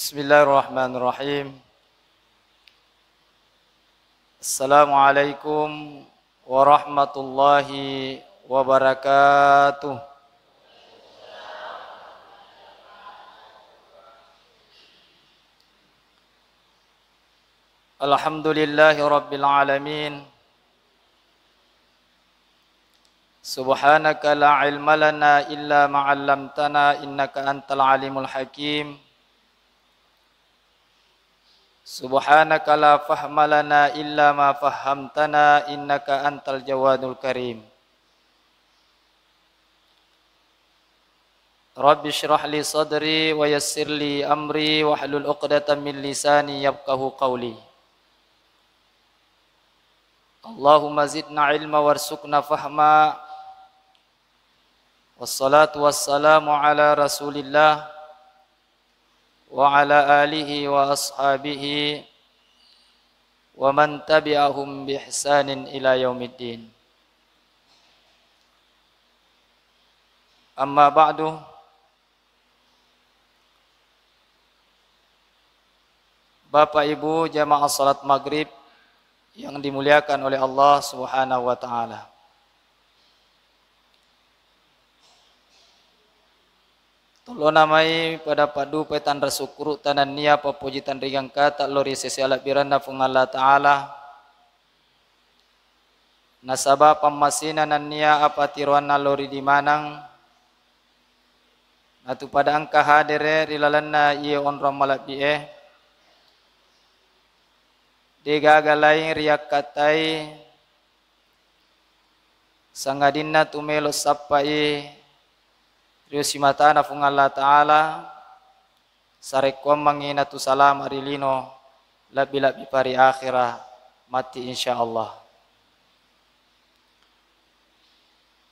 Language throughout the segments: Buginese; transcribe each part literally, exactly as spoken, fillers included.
Bismillahirrahmanirrahim. Assalamualaikum warahmatullahi wabarakatuh. Alhamdulillahi rabbil alamin. Subhanaka la ilma lana illa ma 'allamtana innaka antal alimul hakim. Subhanaka la fahma lana illa ma fahhamtana innaka antal jawadul karim. Rabbi shrah li sadri wa yassir li amri wahlul 'uqdatam min lisani yafqahu qawli. Allahumma zidna ilma warzuqna fahma. Wassalatu wassalamu ala Rasulillah wa ala alihi wa ashabihi wa man tabi'ahum bi ihsanin ila yaumiddin. Amma ba'du. Bapak Ibu jamaah salat maghrib yang dimuliakan oleh Allah Subhanahu wa Ta'ala. Tolona mai pada paddupai tanra sukkuru'ta nennia pappoji tanrigangkata lao ri sese alebbirenna Puang Allah Ta'ala. Nasaba pammasena nennia apatiroanna lao ri dimaneng, natu pada engka hadere ri lalenna iye onrong malebbi'e, degaga laing riakkatai sangadinna tu melo sappai rio simatana Puang Allah Ta'ala, sarekkuammengngi natu salama ri lino, lebbi-lebbi pa ri akhira matti, insyaallah.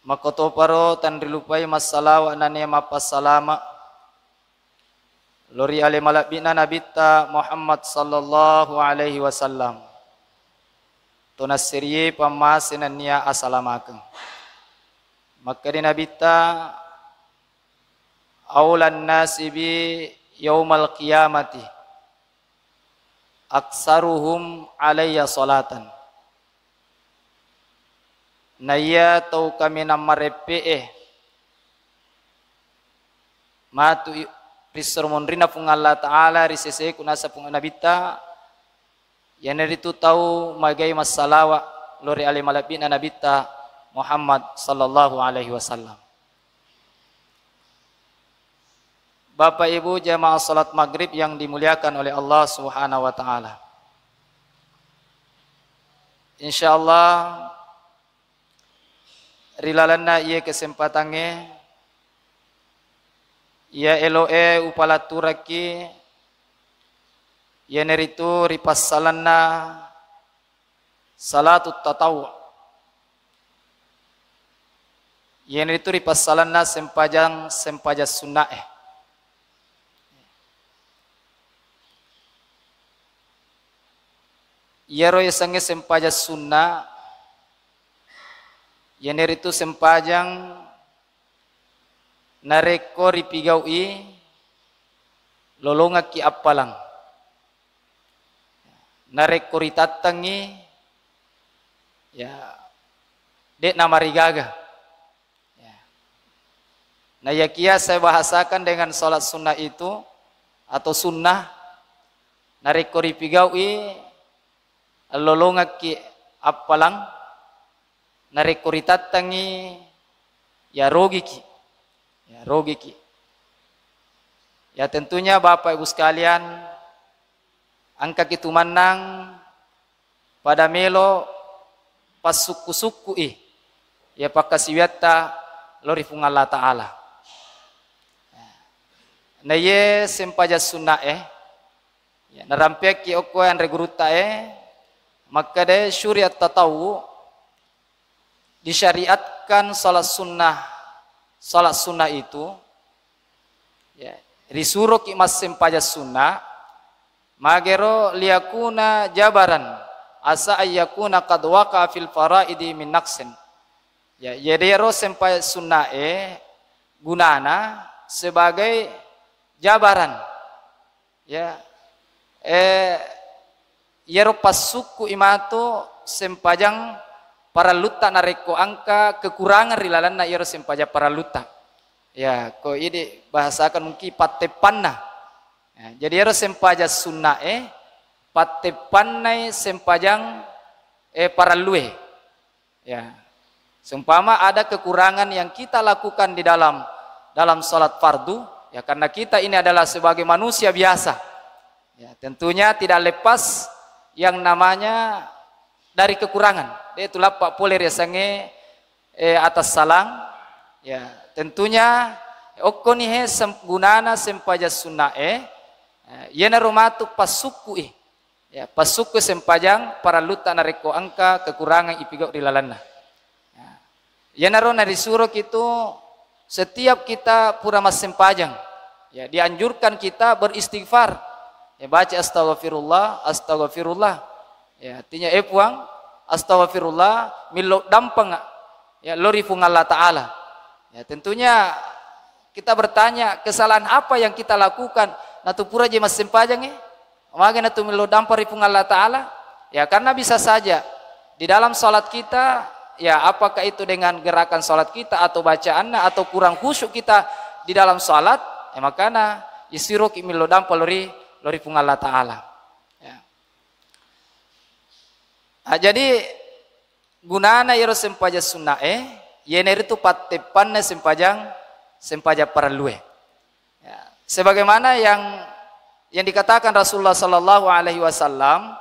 Makkotoparo tanrilupai massalawa nennia mappassalama lao ri ale malebbi'na Nabitta Muhammad sallallahu alaihi wasallam. Tonasserie pammase nennia asalamakeng. Makkeda Nabitta, aulan nasi bi yaumal qiyamati aksaruhum alayya salatan. Naiya tau kaminang mareppe'e matu i-, ri soro monrinna Puang Allah Ta'ala ri seseku naseng Puang Nabitta, iyanaritu tau magai massalawa lao ri ale malebbi'na Nabitta Muhammad sallallahu alaihi wasallam. Bapak Ibu jamaah salat maghrib yang dimuliakan oleh Allah Subhanahu wa Ta'ala. Insyaallah, ri lalenna iye kesempatangnge, iya elo'e upalatturakki, iyanaritu ri passalenna salatut tatawwu. Iyanaritu ri passalenna sempajang, sempajang sunna'e. Iyaro yasengnge sempajang sunna, iyanaritu sempajang narekko ripigau'i lolongekki appalang. Narekko ritattengngi, ya, de'na marigaga. Ya. Naiyakiya saya bahasakan dengan salat sunnah itu atau sunnah, narekko ripigau'i lolongekki appalang, narekko ritattengngi, ya rogiki. Ya rogiki. Ya tentunya Bapak Ibu sekalian, engkaki tumannang pada melo passukku-sukkui iya pakkasiwiatta lao ri Puang Allah Ta'ala. Naiye sempajang sunna'e, ya, narampeakki okko anre guruttae, makkedae syuriat tatawwu, disyariatkan salat sunnah, salat sunnah itu, ya, risuroki massempajang sunnah, magero liyakuna jabaran, asa ayyakuna qad waqa fil faraidi min naqsin. Ya, jadi ero sempajang sunna'e gunana sebagai jabaran. Ya. Eh, iyaro passukku imatu sempajang parallutta narekko engka kekurangan ri lalenna iyaro sempajang parallutta. Ya, ko idi bahasakan mungkin patteppanna. Ya, jadi iyaro sempajang sunnae, patteppannai sempajang, eh, parallue. Ya. Seumpama ada kekurangan yang kita lakukan di dalam, dalam salat fardu, ya, karena kita ini adalah sebagai manusia biasa. Ya, tentunya tidak lepas yang namanya dari kekurangan. De' tu lappa pole riasengnge, eh, atas salang. Ya, tentunya okkoni he sem-, gunana sempajang sunnae, eh, iyanaro matu passukku'i. Ya, passukku sempajang parallutta narekko engka kekurangan ipigau ri lalenna. Ya. Iyanaro narisuroki tu setiap kita pura massempajang, ya, dianjurkan kita beristighfar. Ya, baca astaghfirullah, astaghfirullah. Ya, artinya, "Eh Puang, astaghfirullah, millau dampeng, ya, lao ri Puang Allah Ta'ala." Ya, tentunya kita bertanya, kesalahan apa yang kita lakukan? Natu pura je massempajang, eh? Magi natu millau dampeng ri Puang Allah Ta'ala? Ya, karena bisa saja di dalam salat kita, ya, apakah itu dengan gerakan salat kita atau bacaanna atau kurang khusyuk kita di dalam salat, ya, makana isiroki millau dampeng lao ri, lao ri Puang Allah Ta'ala. Ya. Ah, jadi gunana iyaro sempajang sunnae, iyanaritu patteppanna sempajang, sempajang parellue. Ya. Sebagaimana yang, yang dikatakan Rasulullah sallallahu alaihi wasallam,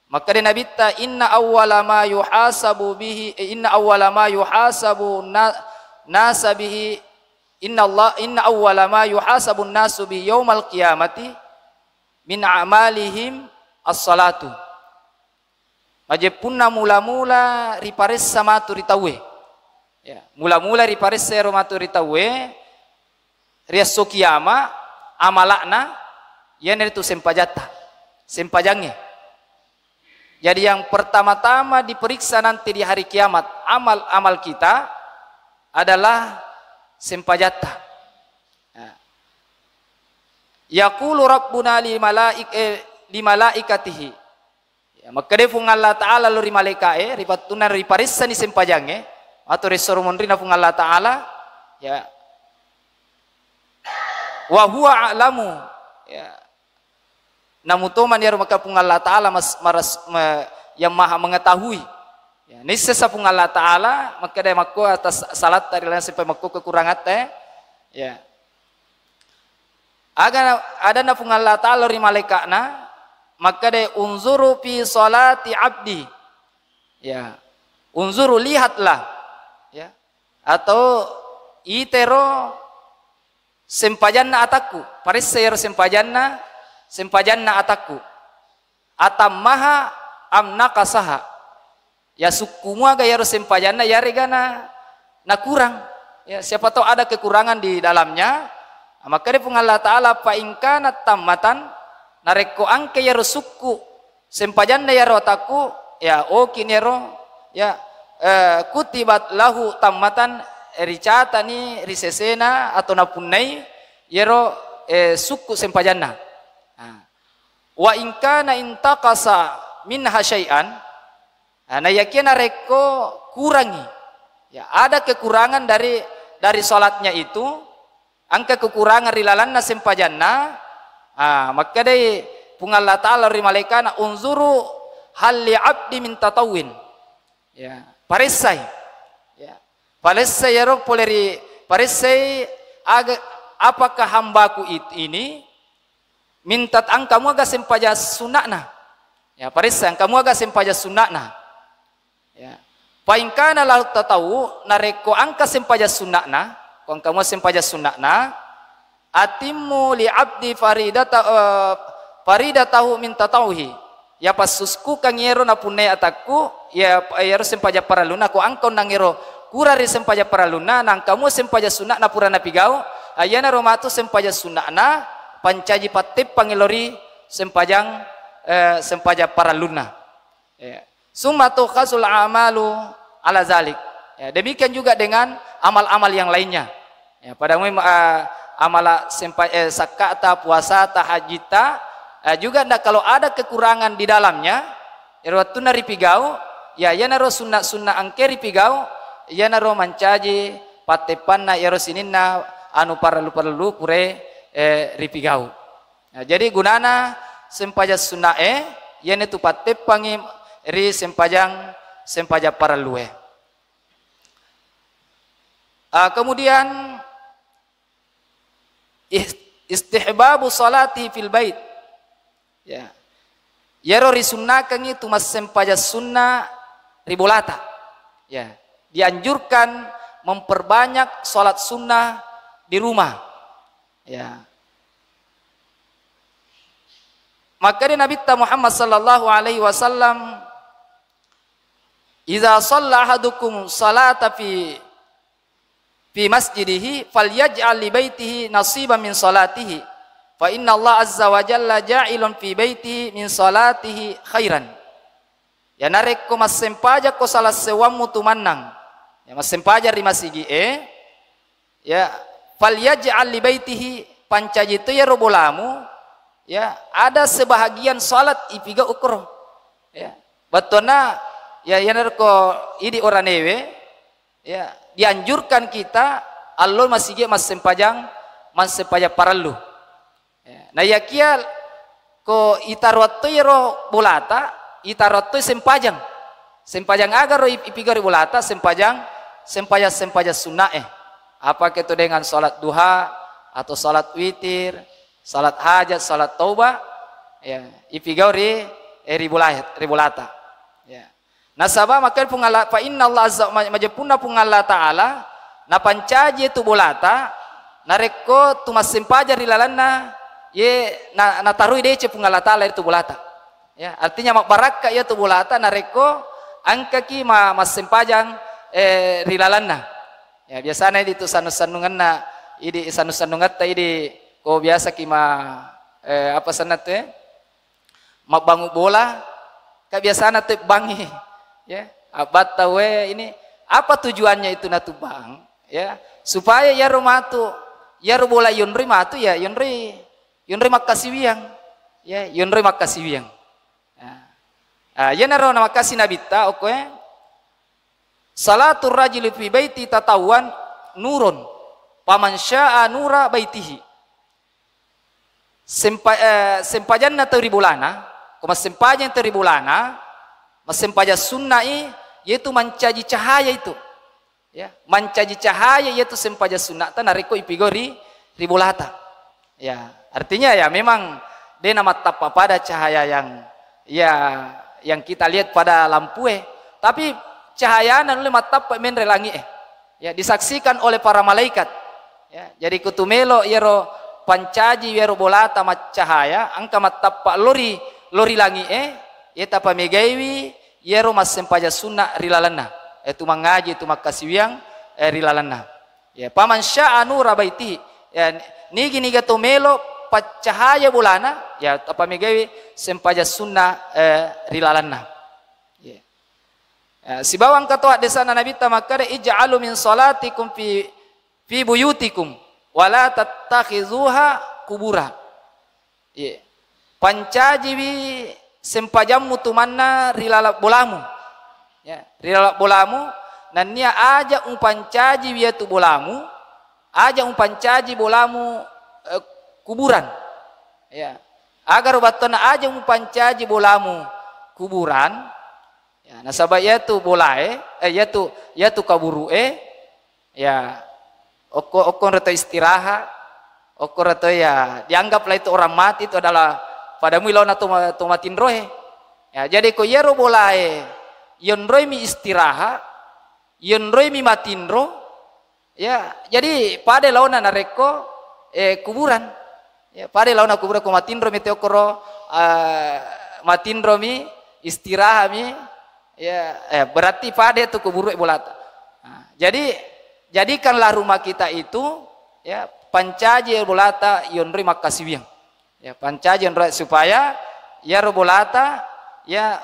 makkeda Nabitta, "Inna awwala ma yuhasabu bihi, eh, inna awwala ma yuhasabu na-, nasa bihi, inna Allah, inna awwala ma yuhasabun nasu bihi yaumal qiyamati min a'malihim as-salatu." Majeppunna mula-mula riparessa matu ri tauwe. Ya, mula-mula riparessa ero matu ri tauwe, ri esso kiama, amala'na, iyanaritu sempajatta, sempajangnge. Jadi yang pertama-tama diperiksa nanti di hari kiamat, amal-amal kita adalah sempajatta. Ya. Yaqulu Rabbuna li malaik-, eh, li malaikatihi. Ya, makkeda Puang Allah Ta'ala lao ri malaika'e, ri pattunna riparessani sempajangnge, atau ri soro monrina Puang Allah Ta'ala, ya. Wa huwa a'lamu, ya. Namutomani iyaro maka Puang Allah Ta'ala mas-, maras-, ma-, yang maha mengetahui. Ya, nissessa Puang Allah Ta'ala, makkeda makko atas salatta ri lalenna sempa-, makko kekurangatta, ya. Ya. Aga na-, adanna Puang Allah Ta'ala ri malaika'na, makkeda, "Unzuru fi salati abdi." Ya. "Unzuru, lihatlah." Ya. Atau itero sempajanna atakku, paressa iyaro sempajanna, sempajanna atakku. Atammaha am naqasaha. Ya, sukku muaga iyaro sempajanna, iyarega na, nakurang. Ya, siapa tahu ada kekurangan di dalamnya. Makkeda Puang Allah Ta'ala, "Fa in kanat tammatan," narekko engka iyaro sukku sempajanna iyaro atakku, ya, oki nero, ya, eh, kutibat lahu tammatan, ricatani ri sesena atau napunnai iyaro, eh, sukku sempajanna. Nah. Wa in kana intaqasa minha syai'an, nah, nayakia narekko kurangi, ya, ada kekurangan dari, dari salatnya itu, engka kekurangan ri lalenna sempajanna, ah, makkedai Puang Allah Ta'ala ri malaikana, "Unzuru hal li abdi min tatawwin." Ya, paressai. Ya. Paressai iyaro pole ri, paressai aga, apakah hambaku it-, ini minta engka muaga sempajang sunna'na. Ya, paressa engka muaga sempajang sunna'na. Ya. Fa in kana lahu tatawwu, narekko engka sempajang sunna'na, ko engka mua sempajang sunna'na, atimmu li abdi faridata, eh, faridatahu min tatawwuhi. Ya passuskukang iyaro napunnai atakku, ya, iyaro sempajang parelluna, ko engka onnang ero kurang ri sempajang parelluna, nangka mua sempajang sunna'na pura napigau, ah, iyanaro matu sempajang sunna'na, pancaji patteppangngi lao ri sempajang, eh, sempajang parellunna. Ya. Summa tukhazul a'malu ala zalik. Ya, demikian juga dengan amal-amal yang lainnya. Ya, pada umumnya, eh, amala sempa-, eh, sakkata, puasata, hajjitta, eh, juga nda kalau ada kekurangan di dalamnya, ero wettunna ripigau, ya, iyanaro sunna-sunna engke ripigau, iyanaro mancaji patteppanna iyaro sininna anu parellu-parellu pure, eh, ripigau. Nah, jadi gunana sempajang sunna'e, iyanatu patteppangi ri sempajang, sempajang parellue. Ah, kemudian is-, istihbabu salati fil bait. Ya. Iyaro risunnakengngi tu massempajang sunna ri bolata. Ya. Dianjurkan memperbanyak salat sunnah di rumah. Ya. Makkeda Nabitta Muhammad sallallahu alaihi wasallam, "Idza shalla ahadukum salata fi, fi masjidihi, falyaj'al li baitihi nasiban min salatihi, fa inna Allah azza wa jalla ja'ilun fi baitihi min salatihi khairan." Ya, narekko massempajakko salah sewammu tu mannang, ya, massempajang ri masigi'e, ya, falyaj'al li baitihi, pancaji to iyaro bolamu, ya, ada sebahagian salat ipigau okoro. Ya. Bettuanna, ya, iyanaro ko idi oranewe, ya, dianjurkan kita allo masigi massempajang, massempajang parellu. Ya, naiyakia ko itaroattoi ro bolata, itaroattoi sempajang. Sempajang aga ro ip-, ipigau ri bolata, sempajang, sempajang, sempajang sunna'e. Apake tu dengan salat duha atau salat witir, salat hajat, salat tauba, ya, ipigau ri, eh, ri bola-, ri bolata. Ya. Nasaba makkeda Puang Allah, fa inna Allah azza, ma-, majeppunna Puang Allah Ta'ala, napancaji tu bolata, narekko tu massempajang ri lalenna, ye na-, nataroi deceng Puang Allah Ta'ala itu bolata. Ya, artinya mabbarakka iya tu bolata, narekko engkaki ma-, massempajang, eh, ri lalenna. Ya, biasana idi tu sannu-sannungenna, idi sannu-sannungetta idi ko biasa ki ma-, eh, apa senna tu, eh? Mabbangu bola, kan biasana tebbangi, ya, abbatta we ini, apa tujuannya itu natubang, ya, supaya iyaro matu, iyaro bola yonroi matu, ya, yonroi, yonroi makkasiwiang, ya, yonroi makkasiwiang. Nah, ah, iyanaro namakkasi Nabitta, okkoe, "Salatur rajuli fi baiti tatawwan nurun, faman syaa nura baitihi." Sempa-, eh, sempajanna tau ri bolana, ko massempajang tau ri bolana, massempajang sunna'i, yaitu mancaji cahaya itu. Ya, mancaji cahaya yaitu sempajang sunna'ta narekko ipigau ri, ri bolata. Ya, artinya ya memang de namattappa pada cahaya yang, ya, yang kita lihat pada lampue, tapi cahayana nulle mattappa menre langi'e. Ya, disaksikan oleh para malaikat. Ya, jadi kutu melo iyaro pancaji iyaro bolata maccahaya, engka mattappa lori, lori langi'e, yeta pamegaiwi iyaro massempajang sunna ri lalenna. Yaitu mangaji, itu makkasiwiang, eh, ri lalenna. Ya, faman syaa nura baitihi. Ya, nigi-niga to melo paccahaya bolana, ya, tapamegaiwi sempajang sunna, eh, ri lalenna. Ya. Eh, sibawa engka to haddesana Nabitta makkeda, "Ij'alu min salatikum fi, fi buyutikum, wa la tattakhizuha kubura." Iya. Pancajiwi sempajammu tu manna ri laleng bolamu. Ya, ri laleng bolamu, nennia aja upancajiwi iyatu bolamu, aja upancaji bolamu, eh, kuburan. Ya. Agaro battuanna aja upancaji bolamu kuburan. Ya, nasaba iyatu bolae, eh, iyatu, iyatu kaburu'e, ya, okko, okkonro to istirahat, okkonro to, ya, dianggaplah itu orang mati itu adalah pada mui laona to ma-, to matinroe. Ya, jadi ko iyaro bolae yonroimi istirahat, yonroimi matinro, ya, jadi pada laona narekko, eh, kuburan. Ya, pada laona kuburan ko matinromi te okkoro, eh, matinromi, istirahatmi, ya, eh, berarti pada tu kuburu'e bolata. Nah, jadi jadikanlah rumah kita itu, ya, pancaji bolata yonroi makkasiwiang. Ya, pancaji yonroi supaya iyaro bolata, ya,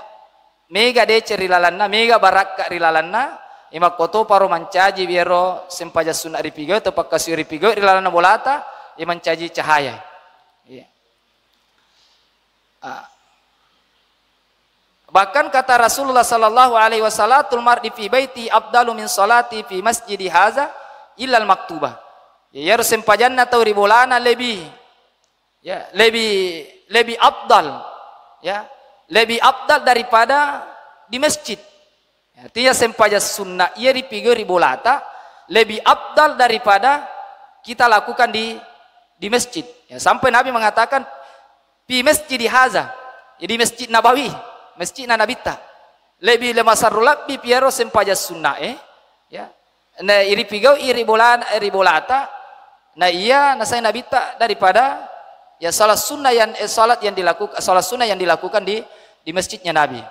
mega deceng ri lalenna, mega barakka ri lalenna, imakkotoparo mancaji iyaro sempajang sunna ripigau, to pakkasiwiang ripigau ri lalenna bolata, Dia mencaji cahaya. Iya. Ah. Bahkan kata Rasulullah sallallahu alaihi wasallam, "Salatul mar'i fi baiti afdalu min salati fi masjidi haza illal maktubah." Ya, iyaro sempajanna tau ri bolana lebih, ya, lebih, lebih afdal, ya, lebih afdal daripada di masjid. Artinya sempajang sunnah iya ripigau ri bolata lebih afdal daripada kita lakukan di, di masjid. Ya, sampai Nabi mengatakan, "Fi masjidi haza," ya, di Masjid Nabawi, masjidna Nabitta. Lebih le masarru labbi piaro sempajang sunnah, eh. Ya. Na iripigau iri bola, iri bolata, na iya nasai Nabitta daripada, ya, salat sunnah yang, eh, salat yang dilakukan, salat sunnah yang dilakukan di, di masjidnya Nabi.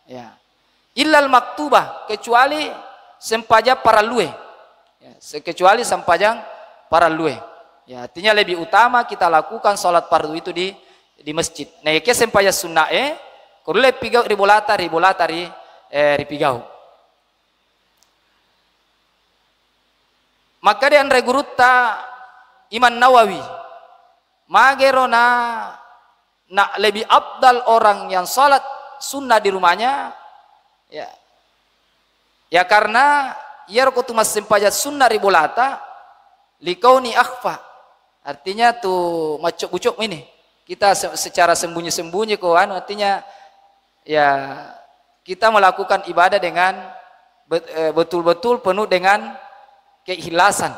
Ya. Illal maktubah, kecuali sempajang parallue. Ya, se-, kecuali sempajang parallue. Ya, artinya lebih utama kita lakukan salat fardu itu di, di masjid. Nah, iya ke sempajang sunnah, eh, kurulle pigau ri bolata, ri bolata ri, eh, ripigau. Makkeda anre gurutta Imam Nawawi, magero na, na lebih afdal orang yang salat sunnah di rumahnya, ya. Ya, karena iyaro ko tu massempajang sunnah ri bolata, likauni akhfa. Artinya tu maccobbu-cobbu ini. Kita se-, secara sembunyi-sembunyi ko anu, artinya ya, kita melakukan ibadah dengan bet-, eh, betul-betul penuh dengan keikhlasan.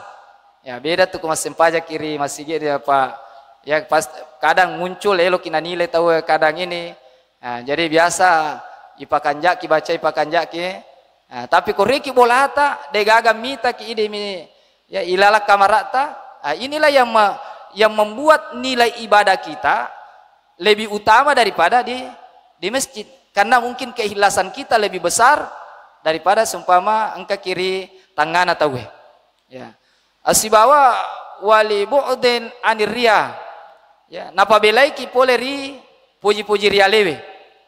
Ya, beda tu ko massempajang ki ri masigi dia, Pak. Ya, pas kadang muncul, eloki nanilai tau, eh, kadang ini. Nah, jadi biasa ipakanjaki, baca ipakanjaki. Nah, tapi ko riki bolata, degaga mitaki idemi, ya, ilalang kamarata. Ah, inilah yang me-, yang membuat nilai ibadah kita lebih utama daripada di, di masjid. Karena mungkin keikhlasan kita lebih besar daripada seumpama engka ki ri tangngana tauwe. Ya. Asibawa wali bu'din anir riya. Ya, napabelaiki pole ri puji-puji rialewe.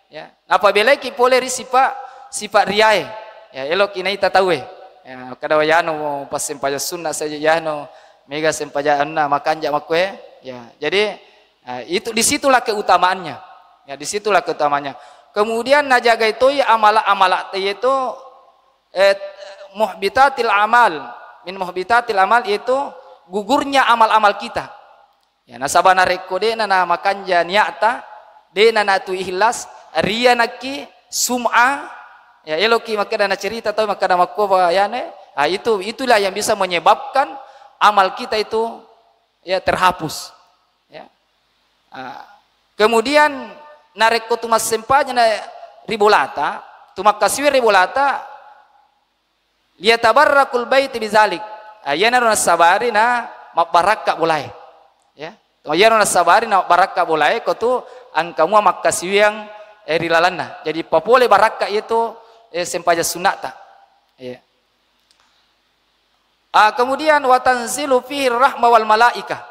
Ya, napabelaiki pole ri sipa, sipa riae. Ya, eloki naita tauwe. Ya, kada wayano passempajang sunna saja yano mega sempajanna makanja makkue. Ya, jadi, eh, itu, disitulah keutamaannya. Ya, disitulah keutamaannya. Kemudian najagai toi amala-amala, yaitu, eh, muhbitatil amal. Min muhbitatil amal, yaitu gugurnya amal-amal kita. Ya, nasaba narekko de'na na makanja niatta, de'na natu ikhlas, riya nakki, sum'a, ya, eloki makkeda nacerita tau makkeda makkoba yane, ah, itu, itulah yang bisa menyebabkan amal kita itu, ya, terhapus. Ya. Ah, kemudian narekko tu massempajang na ri bolata, tu makkasiwi ri bolata, liyatabarrakul bait bizalik. Ah, iyanaro nassabari na mabbarakka bolae. Ya. Iyanaro nassabari na mabbarakka bolae, ko tu engka mua makkasiwiang, eh, ri lalenna. Jadi papole barakka iyatu, eh, sempajang sunnata. Ya. Ah, kemudian watanzilu fihi rahma wal malaika.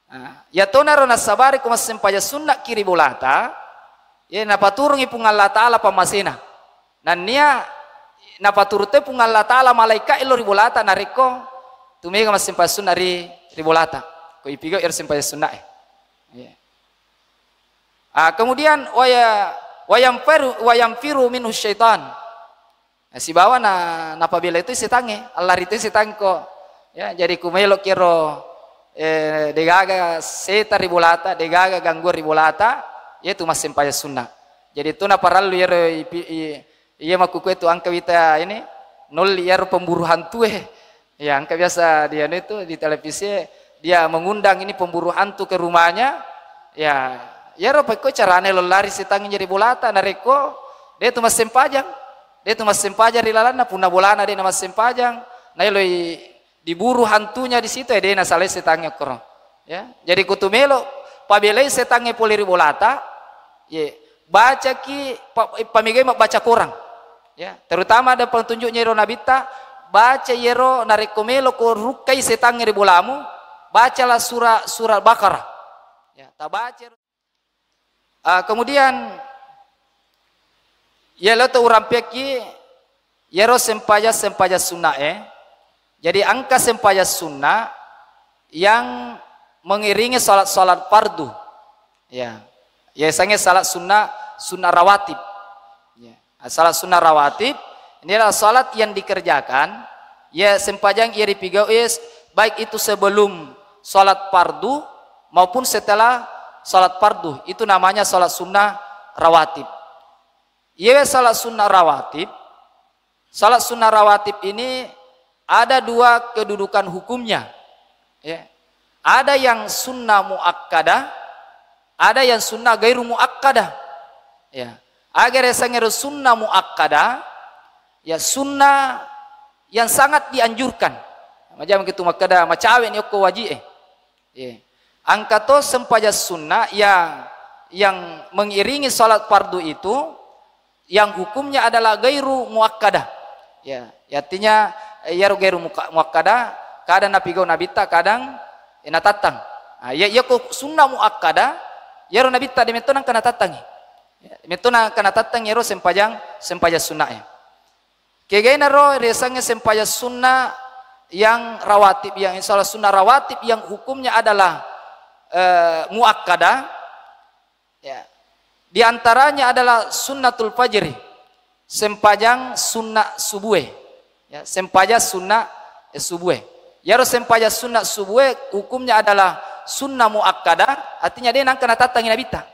Nah, iyatonaro nassabari ko massempajang sunna ki ri bolata, ye napaturungi Puang Allah Ta'ala pammasena. Nannia napaturutoi Puang Allah Ta'ala malaika elo ri bolata narekko tumega massempajang sunna ri, ri bolata. Ko ipigau ero sempajang sunna e. Iya. Ah, kemudian waya, wayamfiru, wayamfiru minhu syaitan. Nah, sibawa na, napabela itu setangnge, allari itu setang ko. Ya, jadi ku melo kiro, eh, degaga seta ri bolata, degaga gangguan ri bolata, yaitu massempajang sunna. Jadi tu naparallu yero ipi-, i-, iya makkukue tu engka wita ini, nolli yero pemburu hantue. Ya, engka biasa di anu itu, di televisi, dia mengundang ini pemburu hantu ke rumahnya. Ya, yero pekko carane lo lari setangnge jadi bolata, narekko de tu massempajang. De tu massempajang ri lalanna, punna bolana de na massempajang, naeloi diburu hantunya di situ, eh, de na salai setangnge okkoro. Ya, jadi kutu melo pabelai setangnge pole ri bolata, ye, bacaki, pa-, pamegai mabbaca korang. Ya, terutama ada petunjuknya ro Nabitta, baca yero narekko melo ko rukkai setangnge ri bolamu, bacalah surah, surah Baqarah. Ya, tabaca. Ah, kemudian, iya lo to urampiakki, yero sempajang, sempajang sunna e. Jadi engka sempajang sunna yang mengiringi salat-salat fardu. Ya. Ya, sange salat sunnah, sunnah rawatib. Ya. Salat sunnah rawatib ini adalah salat yang dikerjakan, ya, sempajang iya ripigau is, baik itu sebelum salat fardu maupun setelah salat fardu. Itu namanya salat sunnah rawatib. Iya, salat sunnah rawatib. Salat sunnah rawatib ini ada dua kedudukan hukumnya. Ya. Ada yang sunnah muakkadah, ada yang sunnah gairu muakkadah. Ya. Aga riasengngero sunnah muakkadah, ya, sunnah yang sangat dianjurkan. Majama kitu makkeda, macawe ni okko waji e. Iya. Engka to sempajang sunnah yang, yang mengiringi salat fardu itu, yang hukumnya adalah gairu muakkadah. Ya, artinya, eh, iyaro gairu muka-, muakkadah, kadang napigau nabitta, kadang, eh, natattang. Ah, iya, iya ko sunnah muakkadah, iyaro nabitta de metto nangka natattangi. Ya, metto nangka natattang iyaro sempajang, sempajang sunnah ya. Kegainaro riasengnge sempajang sunnah yang rawatib, yang insya Allah sunnah rawatib yang hukumnya adalah, eh, muakkadah. Ya. Di antaranya adalah sunnatul fajri, sempajang sunnah subuhe. Ya, sempajang sunnah, eh, subuhe. Yaro sempajang sunnah subuhe hukumnya adalah sunnah muakkadah, artinya de nangka natattangi nabitta.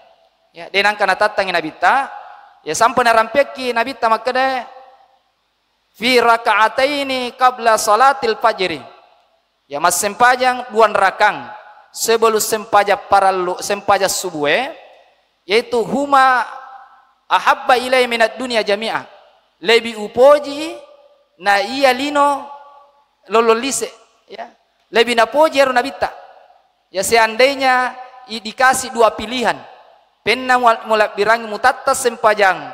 Ya, de nangka natattangi nabitta. Ya, sampai narampekki nabitta makkeda, fi raka'ataini qabla salatil fajri. Ya, massempajang duan rakang sebelum sempajang parallu, sempajang subuhe, yaitu huma ahabba ilai minad dunya jami'a. Lebih upoji na iya lino lollong lise, ya. Lebih napoji ero nabitta. Ya, seandainya i-, dikasih dua pilihan, penna mua-, mulabbirangi mutatta sempajang,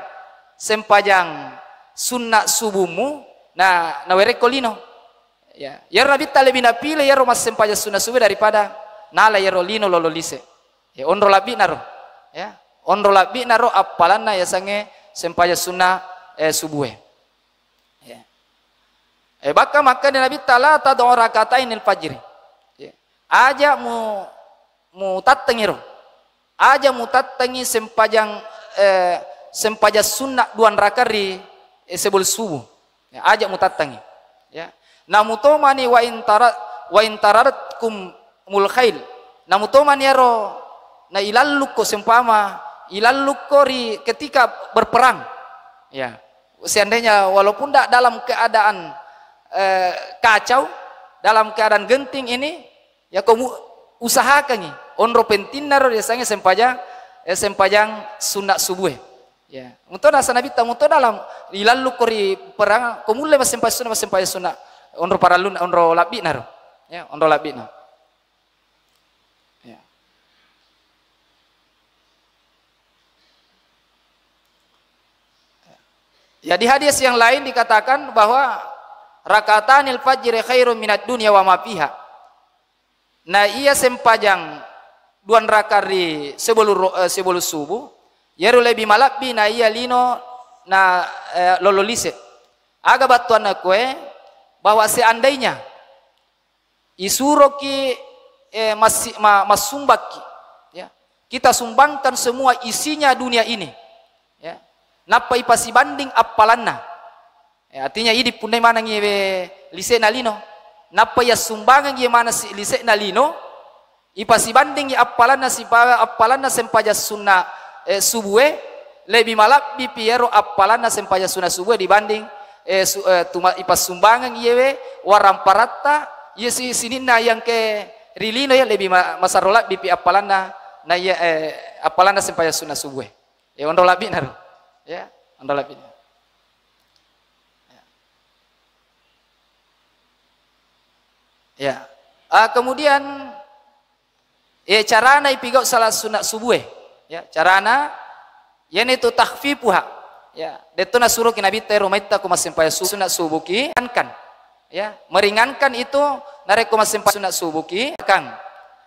sempajang sunna subuhmu, na, nawerekko lino. Ya, yaro nabitta lebih napilih yaro massempajang sunna subuh daripada nala yaro lino lolo lise. Ya, onro labbi'naro. Ya, onro labbi'naro appalanna yasangnge sempajang sunna, eh, subuhe. Ya. Eh, bakka makkeda nabitta, "La tad'u rakatainil fajri." Ya. Aja mu, mutattengi ro. Aja mutattengi sempajang, eh, sempajang sunna duan raka ri, eh, sebelum subuh. Ya, aja mutattengi. Ya. Namutomani wa intara-, wa intaratkumul khail. Namutomani ero na ilallukko sempama, ilallukko ri ketika berperang. Ya. Seandainya walaupun ndak dalam keadaan, eh, kacau, dalam keadaan genting ini, ya, kamu usahakangi onro pentinna ro yasengnge sempajang, eh, sempajang sunna subuh. Ya, muto nasa nabitta muto dalam ilallu ko ri perang, ko mulle massempajang sunna, massempajang sunna onro parallun, onro labbi'na ro. Ya, onro labbi'na. Ya. Ya, di hadis yang lain dikatakan bahwa rakatanil fajri khairum minad dunya wa ma fiha. Nah, iya sempajang duan raka ri sebelum ro-, eh, sebelum subuh, yaro lebih malabbi na iya lino na, eh, lolo lise. Aga battuanna koe bahwa seandainya isuroki, eh, massi-, ma-, massumbakki, ya. Kita sumbangkan semua isinya dunia ini, ya. Nappa ipasibanding appalanna. Ya, artinya idi punnai maneng iye lise'na lino. Nappa iya sumbangang iye maneng si-, lise'na lino, ipasibandingi appalanna sipa-, appalanna sempajang sunna, eh, subuhe, lebih malabbi pi iyaro appalanna sempajang sunna subuhe dibanding, eh, su-, eh, tuma-, ipassumbangang iyewe waramparatta, iye si-, sininna iyangke ri lino iya lebih ma-, masarro labbi pi appalanna na iya, eh, appalanna sempajang sunna subuhe. Eh, onro labbi'na ro. Ya, onro labbi'na. Ya. Ya. Ah, kemudian, eh, carana ipigau salat sunat subuhe. Ya, carana, yaitu takhfifuha. Ya, detto nasuroki Nabitta ero maitta ko massempajang su-, sunat subuhki, kan. Ya, meringankan itu narekko massempajang sunat subuhki, kan.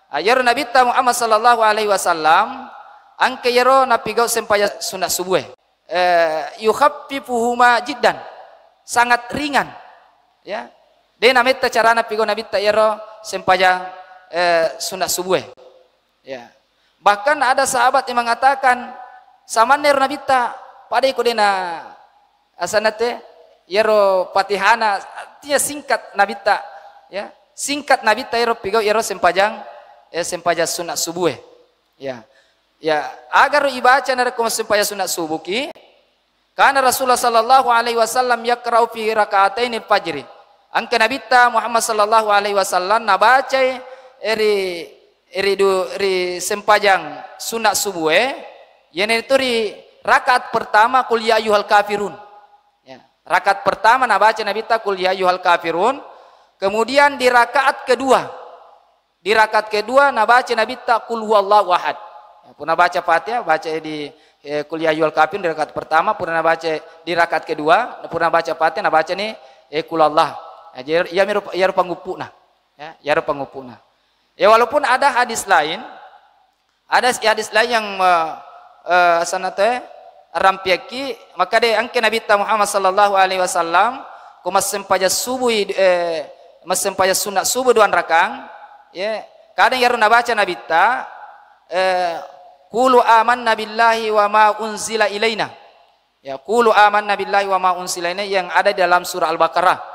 Ah, yero Nabitta Muhammad sallallahu alaihi wasallam, angke yero napigau sempajang sunat subuhe. Eh, yukhaffifuhuma jiddan, sangat ringan, ya. De nametta carana pigau Nabitta iyaro sempajang, eh, sunat subuh e. Ya. Bahkan ada sahabat yang mengatakan, "Samanna ero Nabitta, pada iko dena asanna te, iyaro Fatihana, artinya singkat Nabitta, ya. Singkat Nabitta ero pigau ero sempajang, eh, sempajang sunat subuh e." Ya. Ya, agar ibaca narekko massempajang sunat subuh ki, kana Rasulullah sallallahu alaihi wasallam yaqra'u fi raka'ataini fajri. Engka Nabitta Muhammad sallallahu alaihi wasallam nabacai, eh, ri, ri du-, ri sempajang sunat subuh e, iyanaritu ri rakaat pertama qul ya ayyuhal kafirun. Ya, rakaat pertama nabaca Nabitta qul ya ayyuhal kafirun. Kemudian di rakaat kedua, di rakaat kedua nabaca Nabitta qul huwallahu ahad. Ya, pura nabaca Fatihah, baca di, eh, qul ya ayyuhal kafirun di rakaat pertama, pura nabaca di rakaat kedua, pura nabaca Fatihah, nabaca ni, eh, qul Allah. Ya, jadi, iya miru-, iyaro panguppu'na. Ya, iyaro panguppu'na. Ya, walaupun ada hadis lain, ada si hadis lain yang me-, eh, sanate rampiakki, maka de engke Nabitta Muhammad sallallahu alaihi wasallam, ko massempajang subuh, eh, massempajang sunat subuh duang rakang, ya, kadang iyaro nabaca Nabitta, eh, qulu amanna billahi wa ma unzila ilaina. Ya, qulu amanna billahi wa ma unsila ini yang ada di dalam surah Al-Baqarah.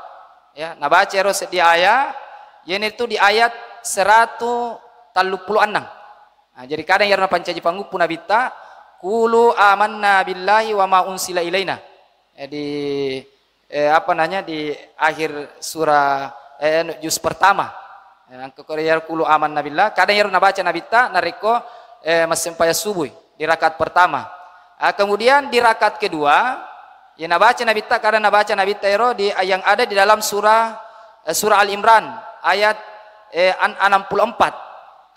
Ya, nabaca ero seddi ayat, iyanaritu di ayat seratu talluppulo annang. Nah, jadi kadang iyaro napancaji panguppu Nabitta, qulu amanna billahi wa ma unsila ilaina. Ya, di, eh, apa namanya, di akhir surah, eh, juz pertama. Eh, engka ko iyaro qulu amanna billah, kadang iyaro nabaca Nabitta narekko, eh, massempajang subuh di rakaat pertama. Ah, kemudian di rakaat kedua, ya nabaca Nabitta, kadang nabaca Nabitta ero di, yang ada di dalam surah, eh, surah Al Imran ayat, eh, an-, enam puluh empat.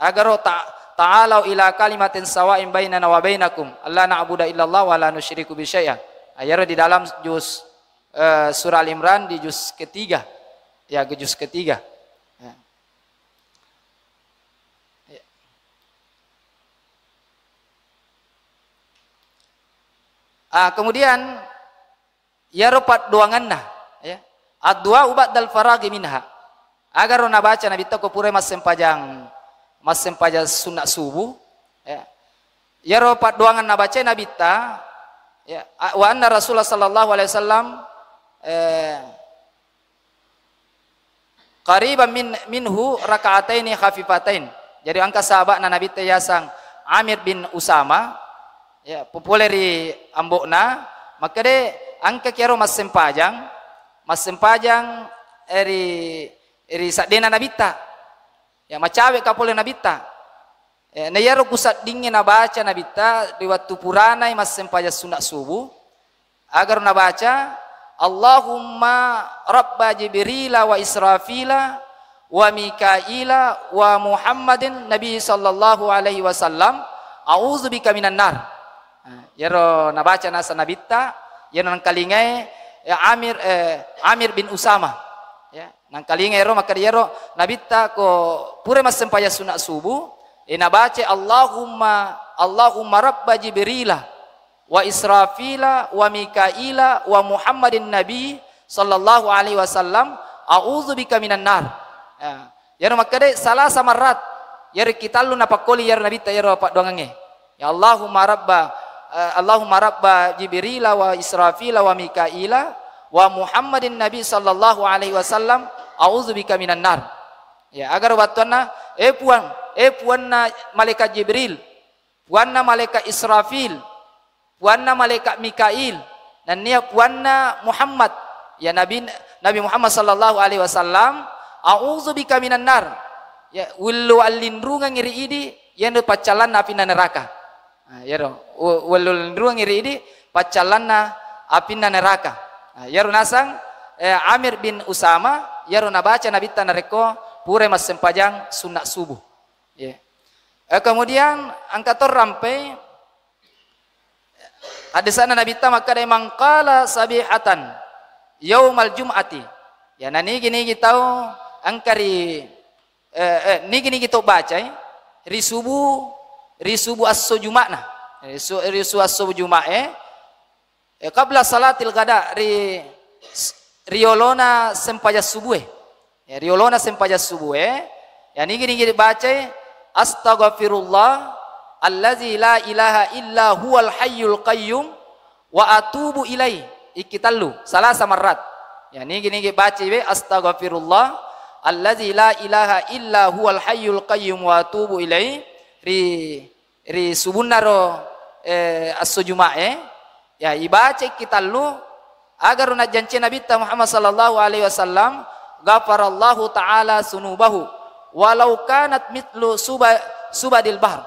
Agaro ta-, ta'alau ila kalimatin sawa'in bainana wa bainakum alla na'budu illallah wa la nusyriku bi syai'a. Ah, iyaro di dalam juz, eh, surah Al Imran di juz ketiga. Ya, ke juz ketiga. Ya. Ya. Ah, kemudian iyaro paddoangenna, ya. Addu'a ba'dal faraghi minha. Agaro nabaca Nabitta ko pura massempajang, massempajang sunat subuh, ya. Iyaro paddoangan nabaca Nabitta, ya, a-, wa anna Rasulullah sallallahu alaihi wasallam, eh, qariban min, minhu raka'ataini khafifatain. Jadi engka sahaba'na Nabitta yaseng Amir bin Usama, ya, popole ri ambo'na, makkeda, "Engka kiaro massempajang, massempajang, eh, ri, ri seddena Nabitta." Ya, macawe ka pole Nabitta. Eh, na iyaro kuseddingnge nabaca Nabitta ri wettu puranai massempajang sunat subuh, agaro nabaca, "Allahumma rabba Jibrila wa Israfila wa Mikaila wa Muhammadin Nabi sallallahu alaihi wasallam, a'udzubika minan nar." Nah, iyaro nabaca naseng Nabitta, iyaro nengkalingai, ya, Amir, eh, Amir bin Usama. Ya, nengkalingai ero, makkeda iyaro Nabitta ko pura massempajang sunat subuh, eh, nabaca, "Allahumma, Allahumma rabba Jibrila wa Israfila wa Mikaila wa Muhammadin Nabi sallallahu alaihi wasallam, a'udzubika minan nar." Ya. Iyaro makkeda salasa marrat, iyaro kitallu napakkoli iyaro Nabitta iyaro paddoangengnge. Ya Allahumma rabba, eh, Allahumma rabba Jibrila wa Israfila wa Mikaila wa Muhammadin Nabi sallallahu alaihi wasallam, a'udzubika minan nar. Ya, agaro battuanna, eh Puang, eh Puanna malaikat Jibril, Puanna malaikat Israfil, Puanna malaikat Mikail, nennia Puanna Muhammad, ya Nabi, Nabi Muhammad sallallahu alaihi wasallam, a'udzubika minan nar. Ya, wellu allinrungengngi ri idi, iyanu paccallanna apinna neraka. Nah, iyaro, we-, wellu allinrungengngi ri idi, paccallanna apinna neraka. Nah, iyaro naseng, eh, Amir bin Usama, iyaro nabaca Nabitta narekko pura massempajang sunna subuh. Ya. Eh, kemudian engka to rampe hadisana Nabitta makkeda, "Man qala sabihatan yaumal jum'ati." Ya, na nigi-nigi tau engka ri, eh, eh, nigi-nigi to bacai ri subuh, ri subuh esso Juma'na. Ri su-, ri subuh esso Juma'e, eh, qabla salatil ghada, ri, riolona sempajang subuh e. Ya, riolona sempajang subuh e, Ya, nigi-nigi bacai, "Astaghfirullah allazi la ilaha illa huwal hayyul qayyum wa atubu ilaih." Ikki tellu, salasa marrat. Ya, nigi-nigi bacai we, "Astaghfirullah allazi la ilaha illa huwal hayyul qayyum wa atubu ilaih." Ri ri subunnaro, eh, esso Juma'e, ya, ibacai ikki tellu, agaro najjanci Nabitta Muhammad sallallahu alaihi wasallam, "Ghafarallahu ta'ala sunubahu walau kanat mitlu suba-, subadil bahr."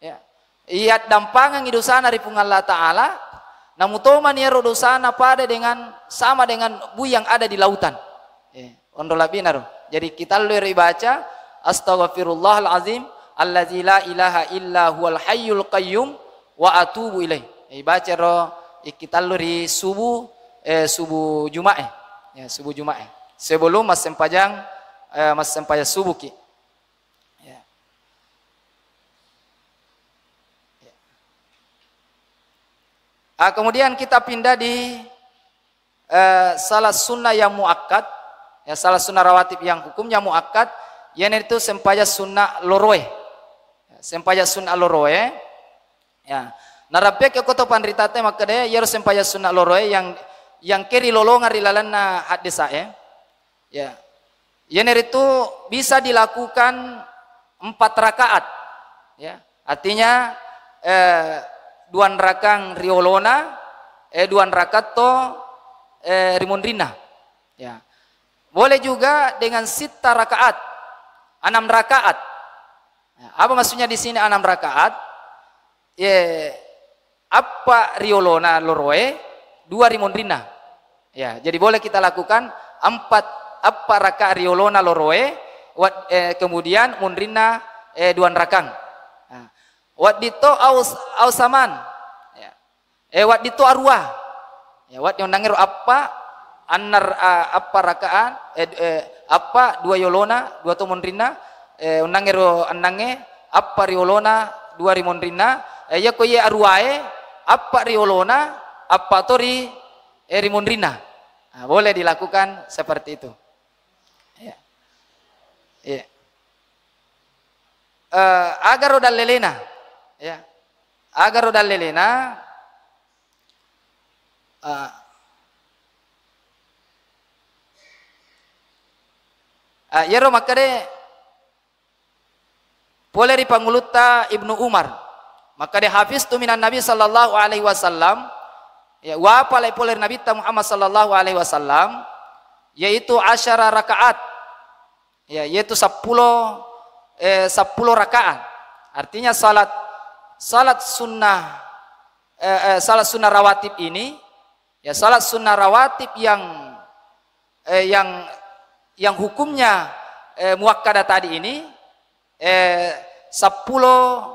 Ya. Iyaddampangengngi dosana ri Puang Allah Ta'ala, namutomani ero dosana pada dengan, sama dengan bui yang ada di lautan. Eh, onro labbinaro. Jadi, ikki tellu ero ibaca, "Astaghfirullahal azim allazi la ilaha illa huwal hayyul qayyum wa atubu ilaih." Eh, ibaca ro ikki tellu ri subuh, eh, subuh Juma'e. Ya, subuh Juma'e. Sebelum massempajang, eh, massempajang subuh ki. Ya. Ya. Ah, kemudian kita pindah di eh, salat sunnah yang muakkad, ya, salat sunnah rawatib yang hukumnya muakkad, iyanaritu sempajang sunnah loroe. Ya, sempajang sunnah loroe, ya. Narapiakki okko to panritatta makkeda, iyaro sempajang sunnah loroe yang, yang ke rilolongeng ri lalenna haddesae, ya. Iyanaritu bisa dilakukan empat rakaat, ya. Artinya, eh, duanrakang riolona, eh, duanrakang to, eh, rimunrinna. Ya. Boleh juga dengan sitta rakaat, enam rakaat. Ya, apa maksudnya di sini enam rakaat? Ye, appa riolona loroe, dua rimunrinna. Ya, jadi boleh kita lakukan empat, appa rakaat riolona loroe, wat-, eh, kemudian munrinna, eh, duanrakang. Nah, wadditto aus-, ausaman. Ya. Eh, wadditto arua. Ya, waddi onnangngero appa, annar-, a-, appa rakaat, eh, eh, appa dua yolona, dua to monrinna, eh, onnangngero ennangnge, appa riolona, dua rimonrinna, eh, iyako iye aruae, appa riolona, appa to ri, eh, rimonrinna. Nah, boleh dilakukan seperti itu. Ya. Iya. Eh, agaro dallelena. Ya. Agaro dallelena, eh, eh, iyaro makkeda pole ri pangulutta Ibnu Umar, makkeda, "Hafiztu minan Nabi sallallahu alaihi wasallam," ya, wapalai pole ri Nabitta Muhammad sallallahu alaihi wasallam, yaitu asyara rakaat. Ya, yaitu seppulo, eh, seppulo rakaat. Artinya salat, salat sunnah, eh, eh, salat sunnah rawatib ini, ya, salat sunnah rawatib yang, eh, yang, yang hukumnya, eh, muakkadah tadi ini, eh, seppulo,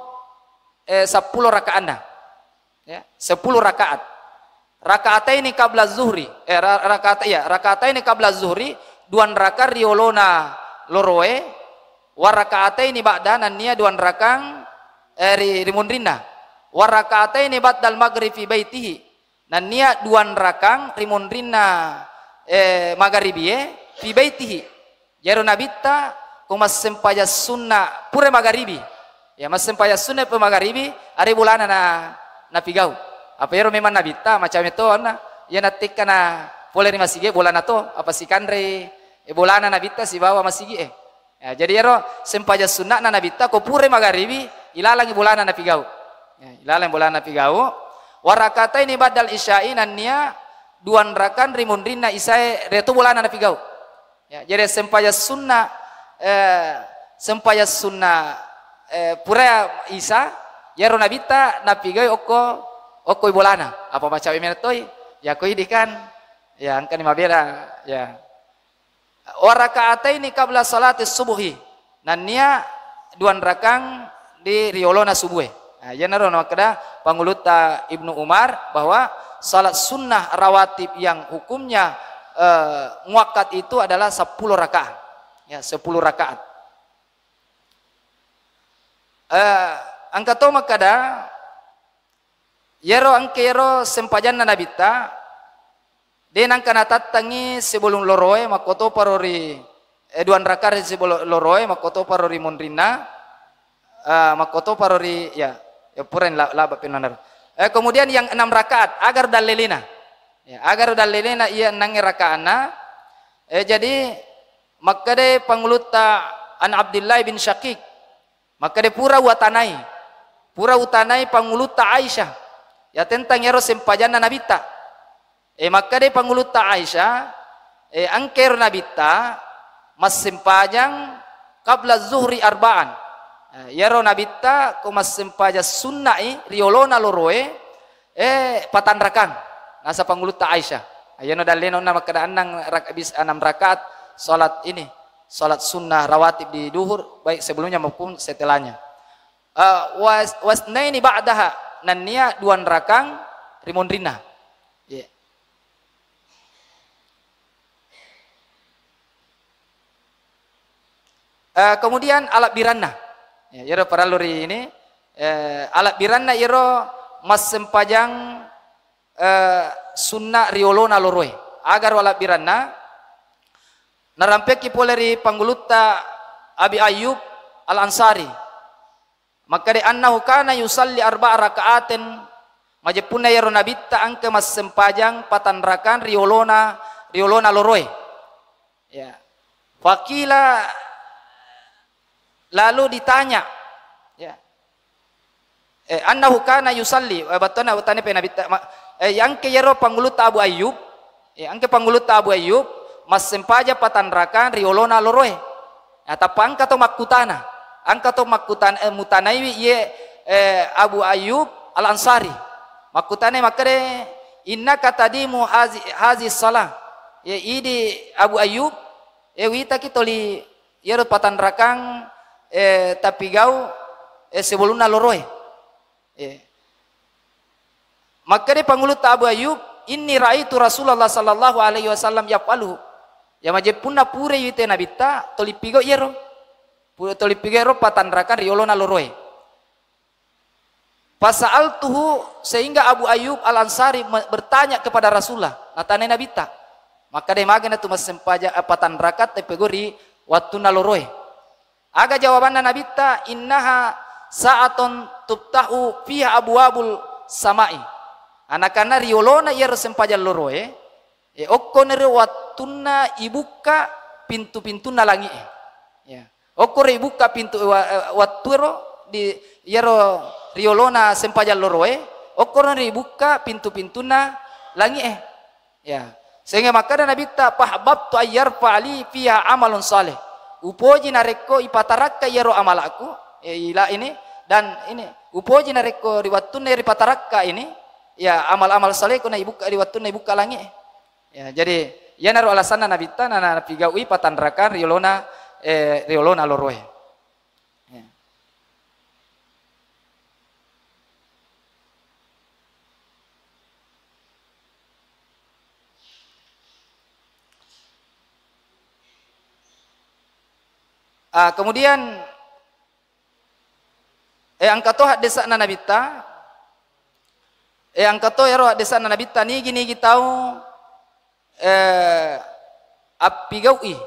eh, seppulo rakaanna. Ya, seppulo rakaat. Rakaataini qabla zuhri, eh, ra-, rakaat-, iya, rakaataini qabla zuhri, duanrakang riolona loroe, wa rakaataini ba'da, nennia duanrakang, eh, ri, rimunrinna, wa rakaataini ba'dal maghrib fi baitihi, nennia duanrakang rimunrinna, eh, magaribie, fi baitihi, Jaro Nabitta ko massempajang sunna pura magaribi. Ya, massempajang sunna pura magaribi, are bolana na, napigau. Apa ero memang Nabitta, macam itu na, ya, nattekkana pole ri masigi bolana to, apa sikanre, eh, bolana Nabitta sibawa masigi, eh. Ya, jadi ero sempajang sunnana Nabitta ko pura magaribi, ilalangi bolana napigau. Ya, ilalang bolana napigau. Warakataini ba'dal isya'i, nennia duanrakang rimunrinna isae, retu bolana napigau. Ya, jadi sempajang sunna, eh, sempajang sunna, eh, pura isa, yaro Nabitta napigau okko, okko bolana. Apa macawe mena toi? Ya, ko idi kan. Ya, engkani mabela, ya. Wa raka'ataini qabla salati subuhi. Nennia duanrakang di riolona subue. Nah, iyanaro nakkeda pangulutta Ibnu Umar bahwa salat sunnah rawatib yang hukumnya, eh, muakkad itu adalah sepuluh rakaat. Ya, sepuluh rakaat. Eh, engka to makkeda, yero engka yero sempajanna Nabitta, de nangka natattangi sebelum loroe, makkotoparo ri, eh, duan rakaat ri sibolo-, loroe, makkotoparo ri monrinna, eh, makkotoparo ri, ya, ya pura la-, laba pinanaro. Eh, kemudian yang enam rakaat, agar dallelina. Ya, agar dallelina iya ennangnge rakaanna. Eh, jadi, makkede Pangulutta an Abdillah bin Syaqiq, makkede pura uwatanai, pura utanai Pangulutta Aisyah, ya, tentang iyaro sempajanna Nabitta. Eh, makkede Pangulutta Aisyah, eh, engkero Nabitta massempajang qabla zuhri arba'an. Eh, iyaro Nabitta ko massempajang sunna'i ri olona loroe, eh, patanrakang. Nasa Pangulutta Aisyah. Iyano dallena onna makkeda annang rak-, bis-, enam rakaat salat ini, salat sunnah rawatib di duhur, baik sebelumnya maupun setelahnya. Eh, was-, wasnaini ba'daha, nennia duan rakang ri monrinna. Iya. Eh, kemudian alabbiranna. Ya, iyaro parellu ri ini, eh, alabbiranna iyaro massempajang, eh, sunna ri olona loroe. Agaro alabbiranna, narampekki pole ri Pangulutta Abi Ayyub Al-Ansari. Makkeda, "Annahu kana yusalli arba'a raka'atin," majeppunna iyaro Nabitta engka massempajang patanrakang ri olona, ri olona loroe. Ya. Faqila, lalu ditanya, ya. Eh, "Annahu kana yusalli," eh, battuanna utanai pe Nabitta, ma-, eh, engka iyaro Pangulutta Abu Ayyub, eh, engka Pangulutta Abu Ayyub massempajang patanrakang ri olona loroe. Nah, tappa engka to makkutana. Engka to makkutan-, eh, mutanaiwi iye, eh, Abu Ayyub Al-Ansari. Makkutanai makkeda, "Innaka tadimu hazi-, hazi salah." Ya, idi Abu Ayyub, eh, witaki toli iyaro patanrakang, eh, tapigau, eh, sebelumna loroe. Eh. Makkeda Pangulutta Abu Ayyub, "Inni ra'aitu Rasulullah sallallahu alaihi wasallam yaf'aluhu." Ya majeppunna pura iwite Nabitta, toli pigo iyaro. Pura toli pigo iyaro patanrakang ri olona loroe. Fasa'altuhu, sehingga Abu Ayyub Al-Ansari me-, bertanya kepada Rasulullah, natanai Nabitta. Makkeda, "Magana tu massempajang, eh, patanrakang tapigau ri wattunna loroe." Aga jawabanna Nabitta, "Innaha sa'atun tuftahu fiha abwabus sama'i." Anakanna ri olona iyaro sempajang loroe, eh, okkoniro wattunna ibukka pintu-pintunna langi'e. Ya. Okkoro ibukka pintu wa-, eh, wattuero di iyaro ri olona sempajang loroe, okkoro ibukka pintu-pintunna langi'e. Ya. Sehingga makkeda Nabitta, "Fahbabtu ayyarfa li fiha amalun saleh." Upoji narekko ipatarakka iyaro amalakku, eh, ila ini, dan ini, upoji narekko ri wattunna ripatarakka ini, ya, amal-amal salehku na ibukka ri wattunna ibukka langi'e. Ya, jadi iyanaro alasanna Nabitta na, na, napigaui patanrakang ri olona, eh, ri olona loroe. Ya. Ah, kemudian, eh, engka to haddesa'na Nabitta, eh, engka to ero haddesa'na Nabitta, nigi-nigi tau, eh, appigau'i,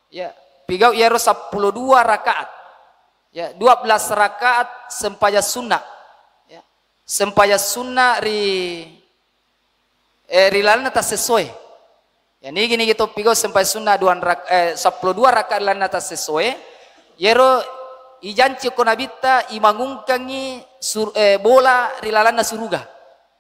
ya, pigau iyaro seppulo dua rakaat, ya, dua belas rakaat sempajang sunna, ya, sempajang sunna ri, eh, ri lalenna tassessoe. Ya, nigi-nigi to pigau sempajang sunna dua rak-, eh, seppulo dua rakaat ri lalenna tassessoe, iyero ijanci ko Nabitta imangungkangi sur-, eh, bola ri lalenna suruga.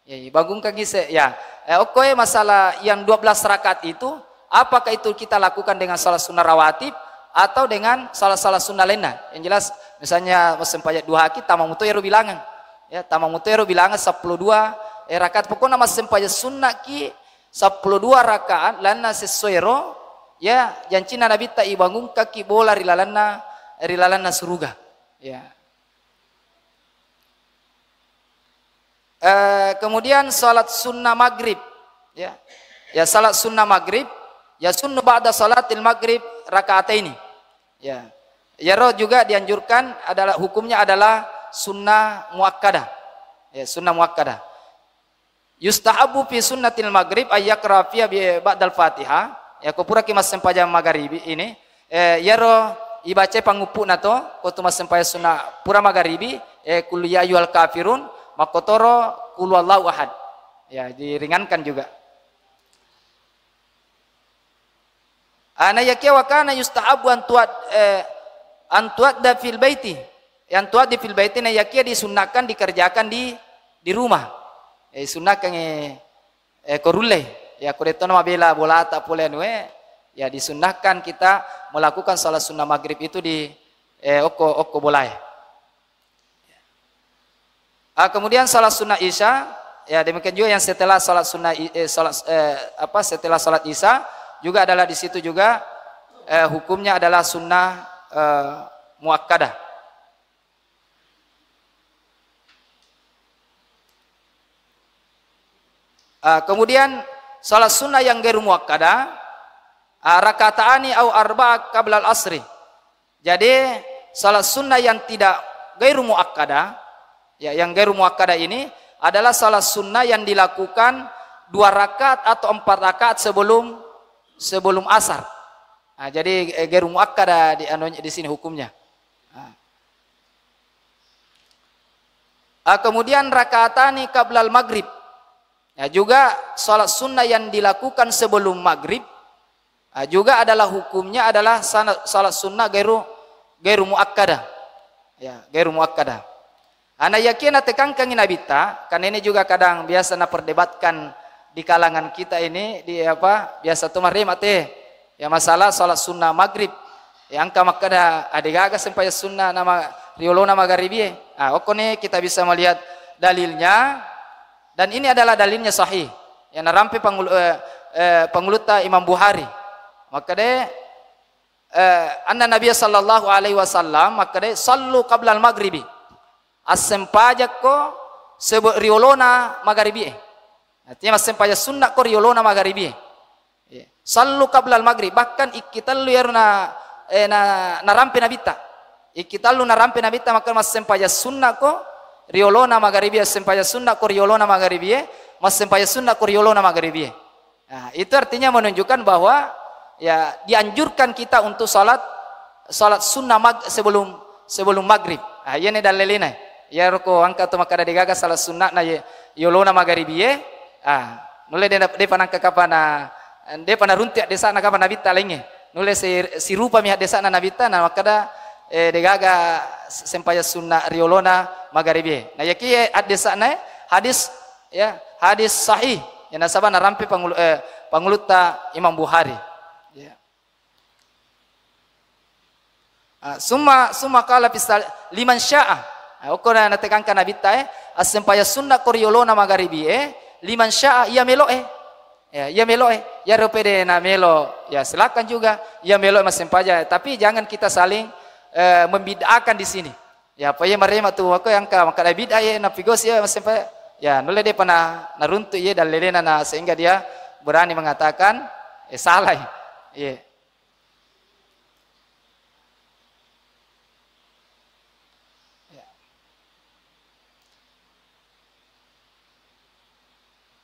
Ya, ibangungkangi se-, ya. Eh, okkoe masalah yang dua belas rakaat itu, apakah itu kita lakukan dengan salat sunnah rawatib atau dengan salat-salat sunnah lainna? Yang jelas, misalnya massempajang duhaki, tama muto ero bilangan. Ya, tama muto ero bilangan seppulo dua, eh, rakaat. Pokokna massempajang sunnaki seppulo dua rakaat, lainna sesuai ro, ya, jancinna Nabitta ibangungkaki bola ri lalenna, ri lalenna suruga. Ya. Eh, kemudian salat sunnah maghrib, ya. Ya, salat sunnah maghrib, ya, sunnu ba'da salatil maghrib rakaataini. Ya. Yaro juga dianjurkan adalah, hukumnya adalah sunnah muakkadah. Ya, sunnah muakkadah. Yustahabu fi sunnatil maghrib ayyakra fiha bi ba'dal Fatihah. Ya, ko puraki massempajang magharibi ini, Eh, iyaro ibaca panguppu'na to, ko tu massempajang sunna pura magaribi, eh, qul ya ayyuhal kafirun, makkotoro qul huwallahu ahad. Ya, diringankan juga. Ah, na yakia wa kana yustahabbu an tuad-, eh, an tuadda fil baiti. An tuadda fil baiti, na yakia disunnahkan dikerjakan di, di rumah. Eh, sunnahkan, eh, eh, ko rulle. Ya, ko detto na mabela bolata pole anu, eh, ya disunnahkan kita melakukan salat sunnah maghrib itu di, eh, okko, okko bolae. Ah, kemudian salat sunnah isya, ya demikian juga yang setelah salat sunnah i-, eh, salat, eh, apa, setelah salat isya juga adalah di situ juga, eh, hukumnya adalah sunnah, eh, muakkadah. Ah, kemudian salat sunnah yang gairu muakkada, ah, rakataani au arba'a qablal asri. Jadi salat sunnah yang tidak gairu muakkada, ya, yang gairu muakkada ini adalah salat sunnah yang dilakukan dua rakaat atau empat rakaat sebelum, sebelum asar. Nah, jadi, eh, gairu muakkada di, anu, di sini hukumnya. Nah. Ah, kemudian rakatani qablal maghrib. Ya, juga salat sunnah yang dilakukan sebelum maghrib, ah, juga adalah hukumnya adalah sana-, salat sunnah gairu, gairu muakkada. Ya, gairu muakkada. Ana yakin natekangkangi Nabitta, karena ini juga kadang biasa naperdebatkan di kalangan kita ini, di apa, biasa tu marema te. Ya, masalah salat sunnah maghrib. Ya, engka makkeda, "Ah, degaga sempajang sunnah nama riolona magaribie." Ah, okkoni kita bisa melihat dalilnya, dan ini adalah dalilnya sahih. Yang narampe pangulu-, eh, eh, pangulutta Imam Bukhari. Makkeda, eh, anna Nabiya sallallahu alaihi wasallam makkeda, "Sallu qablal maghribi." Assempajakko sebe-, riolona magaribie. Artinya massempajang sunnako riolona magaribie. Iya. Sallu qablal maghrib, bahkan ikki tellu iyaro na, eh, na, narampe Nabitta. Ikki tellu narampe Nabitta, maka massempajang sunnako riolona magaribie, massempajang sunnako riolona magaribie, massempajang sunnako riolona magaribie. Nah, itu artinya menunjukkan bahwa, ya, dianjurkan kita untuk salat, salat sunnah mag-, sebelum, sebelum maghrib. Ah, iyani dallelena. Iyaro ko engka to makkeda degaga salat sunnahna ye, yolona magaribie, ah, nulle de-, depa nangka kapana, depa naruntu haddesana kapang Nabitta laingnge. Nulle si-, sirupami haddesana Nabitta, na makkeda, eh, degaga sempajang sunnah riolona magaribie. Nah, yakiye haddesana hadis, ya, hadis sahih. Ya, nasaba narampe pangulu-, eh, pangulutta Imam Bukhari. Ya. Ah, summa, summa qala fis sal-, liman syaa. Ah, okko na, natekangka Nabitta, eh, assempajang sunnako riolona magaribie, eh, liman syaa, iya meloe. Ya, iya meloe. Iyaro pede na melo, ya silakan juga. Iya meloe massempajang, tapi jangan kita saling, eh, membid'ahkan di sini. Ya, apa iya marema tu, maka yang ka-, makkeda bid'ah, iya, napigosi, iya, massempajang. Ya, nulle depa na, naruntu, iya, dallelena na, sehingga dia berani mengatakan, eh, salah, iya. Ya.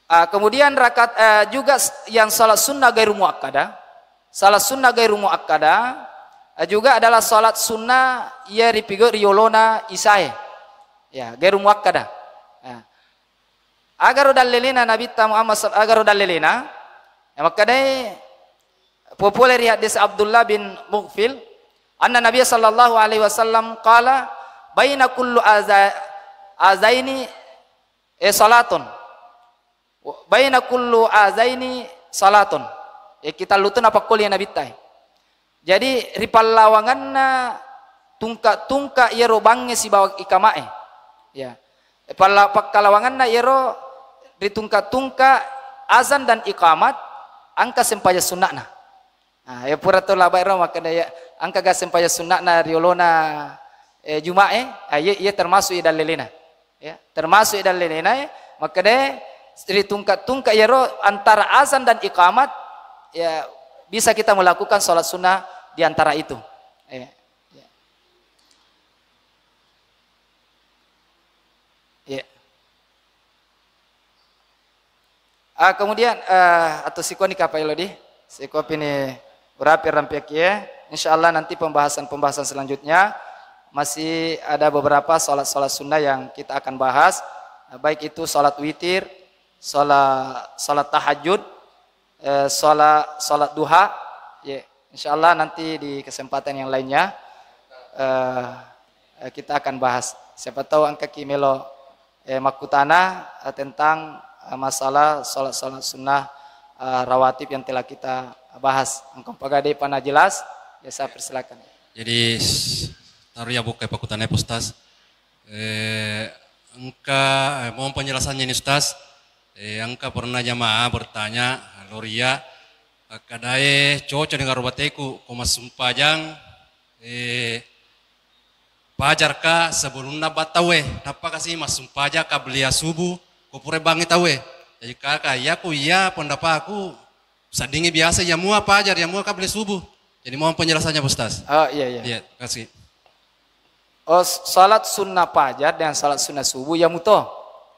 Ah, kemudian rakat, eh, juga s-, yang salat sunnah gairu muakkada. Salat sunnah gairu muakkada, eh, juga adalah salat sunnah iya ripigau riolona isae. Ya, gairu muakkada. Ya. Agaro dallelena Nabitta Muhammad sal-, agaro dallelena, ya, makkedai, popole ri hadis Abdullah bin Mughfil, anna Nabiya sallallahu alaihi wasallam qala, "Baina kullu aza-, azaini, eh, salatun. Baina kullu azaini salatun." Eh, kita lutu napakkoli Nabitta, eh. Jadi, ri pallawanganna tungka-tungka iyaro bangnge sibawa ikamae. Ya. Palla-, pakkalawanganna iyaro ri tungka-tungka azan dan iqamat, engka sempajang sunna'na. Nah, ya pura to labai ro makkeda ya, engka ga sempajang sunna'na riolona, eh, Juma'e, ah, iye, iye termasuk i dallelena. Ya, termasuk i dallelena, eh, makkeda ri tungka-tungka iyaro antara azan dan iqamat, ya, bisa kita melakukan salat sunnah di antara itu. Ya. Ya. Ya. Ah, kemudian, eh, atau siko ni kapa elo di? Siko pini urapi rampiaki ya. Insya Allah nanti pembahasan-pembahasan selanjutnya masih ada beberapa salat-salat sunnah yang kita akan bahas, baik itu salat witir, salat, salat tahajud, eh, salat, salat duha. Ya, insya Allah nanti di kesempatan yang lainnya, eh, eh, kita akan bahas. Siapa tahu engka ki melo, eh, makkutana, eh, tentang, eh, masalah salat-salat sunnah, eh, rawatib yang telah kita bahas. Engka paga depa na jelas, ya saya persilakan. Jadi, s-, taruh ya buka pakkutana, Ustaz. Eh, engka, eh, mohon penjelasannya ini, Ustaz. Eh, engka pernah jamaah bertanya, loria, akkadae cocok dengan robateku, ko massumpajang, eh, pajarka sebelumna battaue, nappa kasi massumpajang kabliya subuh, ko pura bangi taue. Jadi kaka, iya ku iya pendapaku, Saddingi biasa iya mua pajar, iya mua kable subuh. Jadi mohon penjelasannya, Pak Ustaz. Oh, iya, iya. Iya, kasih. Oh, s-, salat sunnah pajar dengan salat sunnah subuh, iya muto.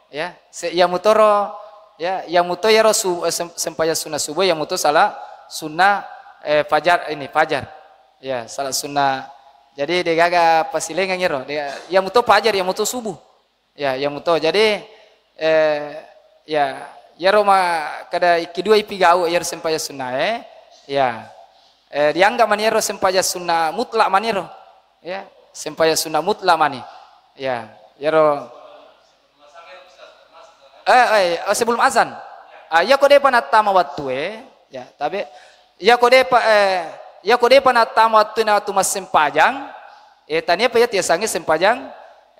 Ya, se-, iya mutoro, ya, iya muto iyaro su-, eh, sem-, sempajang sunnah subuh, iya muto salat sunnah, eh, fajar ini, fajar. Ya, salat sunnah. Jadi degaga pasilengang iyaro. De-, iya muto pajar, iya muto subuh. Ya, iya muto. Jadi, eh, ya, iyaro ma-, kada ikkidua ipigau iyaro sempajang sunnae, ya. Eh, dianggap mani iyaro sempajang sunna mutlak mani iyaro. Ya, sempajang sunna mutlak mani. Ya, iyaro. Eh, eh, oh, sebelum azan. Ah, iya ko depa nattama wattue, ya, tabe. Iya ko depa, eh, iya ko depa nattama wattue na tu massempajang, eh, tania pa iya tiasangi sempajang,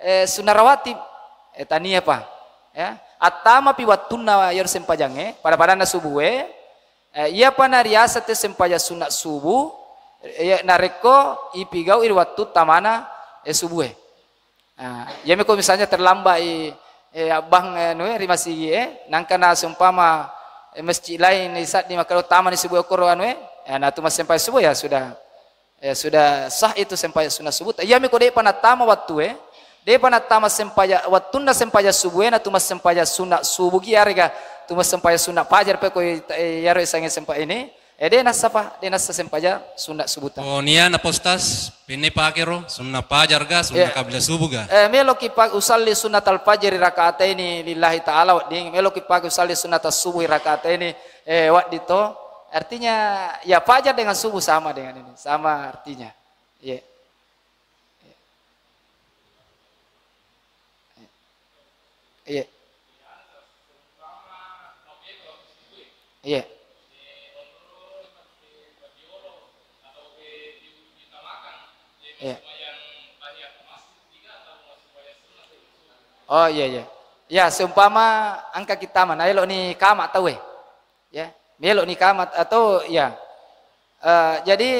eh, sunnah rawatib. Eh, tania pa. Ya. Attama pi wattunna iyaro sempajangnge, pada-padanna subuhe, eh, iya pa na riasa te sempajang sunna subuh, eh, narekko ipigau ri wattu tamana, eh, subuhe. Nah, iyami ko misalnya terlambat i, eh, abbang, eh, anu, eh, ri masigi, eh, nangka na seumpama, eh, masjid lain ni saddi makkeda tama ni subuh okoro anu, eh, eh, na tu massempajang subuh ya sudah. Ya, sudah sah itu sempajang sunnah subuh. Iyami ko depa nattama wattue, depa nattama sempajang, wattunna sempajang subuh, eh, na tu massempajang sunnah subuh gi arega tu massempajang sunnah fajar pe ko i-, eh, iyaro isange sempa ini, eh, de nassa pa, de nassa sempajang sunnah subuh ta. Oh, nia na postas, pinne pake ro, sunnah fajar ga, sunnah Iya. qabla subuh ga? Eh, meloki pa usalli sunnatal fajri rakaataini lillahi ta'ala, wedding meloki pake usalli sunnatas subuhi rakaataini, eh, wedding to. Artinya, ya fajar dengan subuh sama dengan ini, sama artinya. Iya. Iya. Iya. Iya. Oh, iya, iya. Ya, seumpama engka kita mana, elo ni kama tau, eh. Ya, melo ni kama atau, ya. Eh, jadi,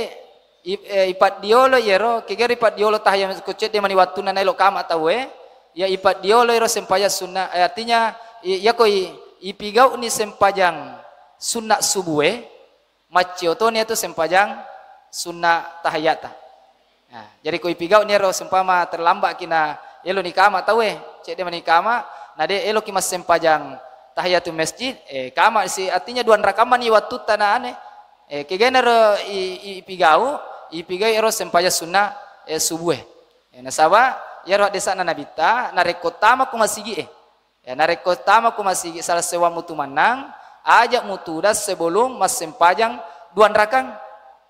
i-, eh, ipaddiolo iyaro, kegero ipaddiolo tahiyat ko cedde mani wattunna naelo kama tauwe, ya ipaddiolo iyaro sempajang sunna, eh, artinya, i-, iyako i-, ipigau ni sempajang sunna subuhe, maccio toni iyatu sempajang sunna tahiyata. Nah, jadi ko ipigau ni ero seumpama terlambat ki na elo ni kama tauwe, cedde mani kama, na de elo ki massempajang tahiyatul masjid, eh, kama si, artinya dua rakaat mani wattutta na ane. Eh, kegana ro i, i, ipigau, ipigau ero sempajang sunna, eh, subuhe. Eh, nasaba iyaro hadisana Nabitta, narekko tama ko masigi e, Ya, narekko tama ko masigi, sala sewammu tu mannang, aja mutuda sebelum massempajang dua rakang.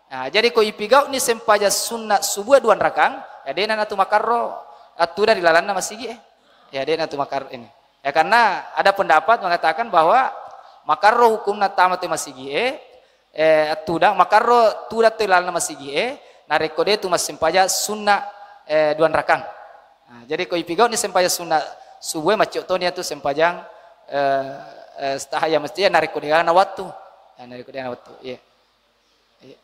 Nah, jadi ko ipigau ni sempajang sunna subuh dua rakang, ya dena natu makarro attuda ri lalanna masigi, eh. Ya dena tu makarro ini. Ya, karena ada pendapat mengatakan bahwa makarro hukumna tama tu masigi, eh, eh, tudang, makarro tudang tu lalanna masigi e, narekko de tu massempajang sunna, eh, dua rakang. Nah, jadi ko ipigau ni sempajang sunna subuh e, maccio toni iyatu sempajang, eh, eh, tahiyat masjid, narekko de na wattu. Ya, narekko de na wattu. Iya. Iya.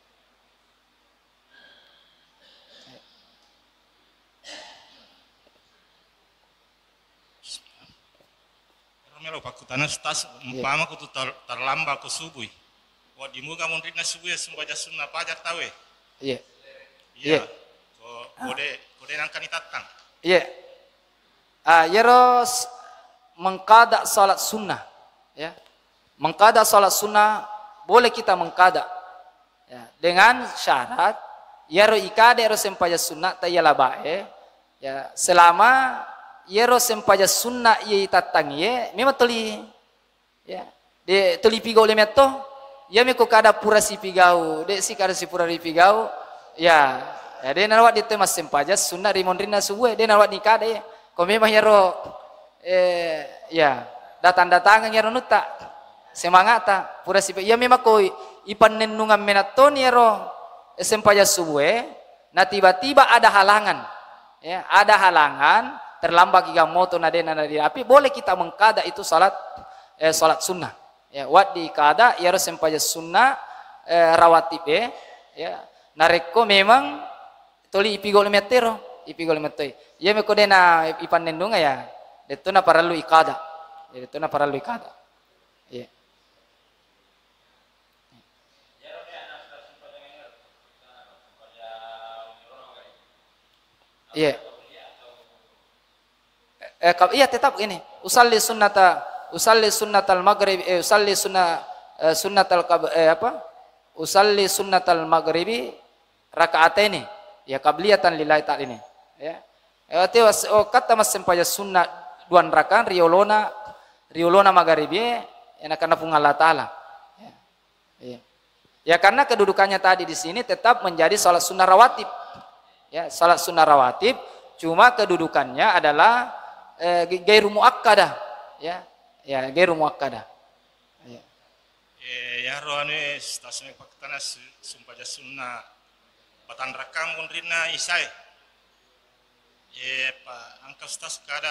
Ero melo pakkutana, Ustaz, Iya. umpama ko tu ter-, terlambat ko subui. Wedding muga monrinna subui ya sembajang sunna fajar tauwe. Iya. Iya. Iya. Ko, ko de, ko de nangka ni tattang. Iya. Ah, iyaro s-, mengkada salat sunnah, ya. Mengkada salat sunnah, boleh kita mengkada. Ya, dengan syarat Iyaro ikada ero sempajang sunna ta iya labae, ya, selama iyaro sempajang sunna iya itattangie, memang toli, ya, de toli pigau le metto. Iya meko kada pura sipigau, de si kada sipura ripigau, ya, ya de narawat di te massempajang sunna ri monrinna subue, de narawat ni kada, ya. Ko memang iyaro, eh, ya, datang-datangeng iyaro nutta, semangata, pura sipe-, iya memang ko i-, ipannennungeng menattoni iyaro, eh, sempajang subue, na tiba-tiba ada halangan, ya, ada halangan, terlambat ki gammoto na dena na dirapi, boleh kita mengkada itu salat, eh, salat sunnah. Ya, waddi kada iyaro sempajang sunnah, eh, rawatib e, ya, narekko memang toli ipigau le mettero, ipigau le mettoi. Iya meko dena ipannennunga ya, detto na parellu ikada. Ya, detto na parellu ikada. Iya. Iya. Eh, ka-, iya tetap ini. Usalli sunnata, usalli sunnatal maghrib, eh, usalli sunna-, eh, sunnatal kab-, eh, apa? Usalli sunnatal maghribi rakaataini. Ya, qabliyatan lillahi ta'ala ini. Ya. Eh, ati was-, oh, kata massempajang sunna duan rakan riolona, riolona magharibi, ya, nakana Puang Allah Ta'ala. Ya. Iya. Ya, karena kedudukannya tadi di sini tetap menjadi salat sunnah rawatib. Ya, salat sunnah rawatib, cuma kedudukannya adalah, eh, ge-, gairu muakkadah. Ya, ya, gairu muakkadah. Ya. Eh, yaro anu, eh, stasme paktana su-, sumpajang sunnah patanrakang munrinna isai. Eh, pa, engka Ustaz kada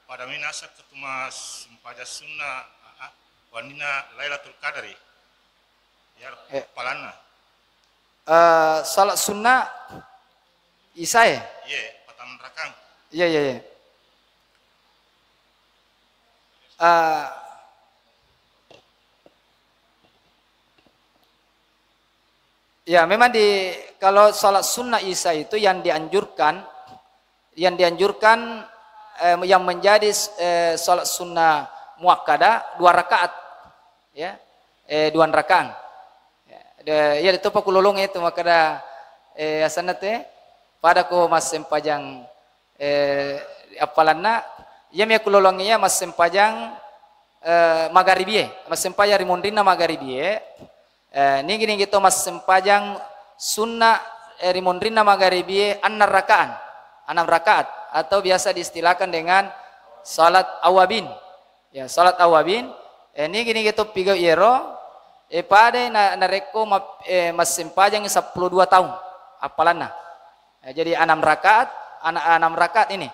pada minasa ketuma sumpajang sunnah, ah, ah, wanina Lailatul Qadari. Ya, eh, palanna. Eh, salat sunnah isai? Iya, patanrakang. Iya, iya, iya. Eh, ya, memang di, kalau salat sunnah isai itu yang dianjurkan, yang dianjurkan, eh, yang menjadi, eh, salat sunnah muakkada dua rakaat, ya, eh, dua rakaat. Ya, de-, iya, itu pakulolong itu, makkada, eh, asanna te, pada ko massempajang, eh, appalanna, iya mi kulolong iya massempajang, eh, magaribie, massempajang ri monrinna magaribie, Eh, nigi-nigi to massempajang sunna, eh, ri monrinna magaribie annang rakaan, enam rakaat, atau biasa diistilahkan dengan salat awabin. Ya, salat awabin, eh, nigi-nigi to pigau iyero, eh, padai na-, narekko map-, eh, massempajang seppulo dua taung appalanna. Ya, jadi enam rakaat, ana-, enam rakaat ini.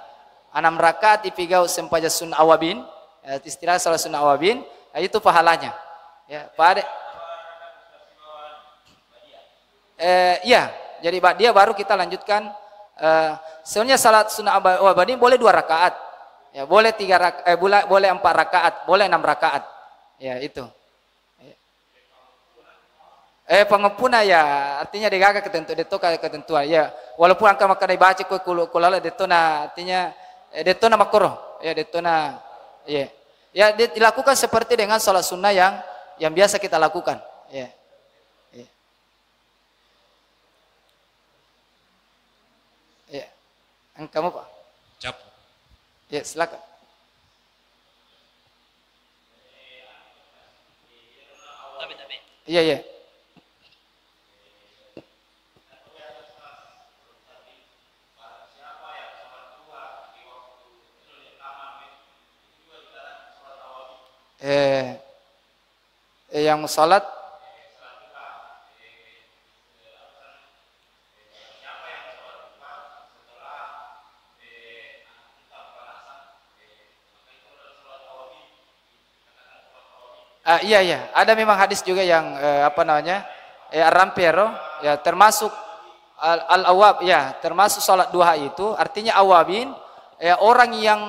Enam rakaat ipigau sempajang sunnah awabin, ya, istilah salat sunnah awabin, ya, itu pahalanya. Ya, pada, eh, iya, jadi ba'diyah baru kita lanjutkan, eh, sebenarnya salat sunnah aba-, awabin boleh dua rakaat. Ya, boleh tiga rak-, eh, bula-, boleh empat rakaat, boleh enam rakaat. Ya, itu. Eh, pangeppuna ya, artinya degaga ketentu-, detto ka ketentuan. Ya, walaupun engka makkeda baca ko kulo-, kulala dettona, artinya, eh, dettona makkoro. Ya, dettona, iya. Ya, di-, dilakukan seperti dengan salat sunnah yang, yang biasa kita lakukan. Ya. Ya. Ya. Engka mo, Pak? Cap. Ya, silakan. Iya, iya. Eh, eh, yang salat, ah, iya, iya, ada memang hadis juga yang, eh, apa namanya, eh, ar-rampi ero, ya, termasuk al-, al-awab, ya, termasuk salat duha itu, artinya awabin, ya, orang yang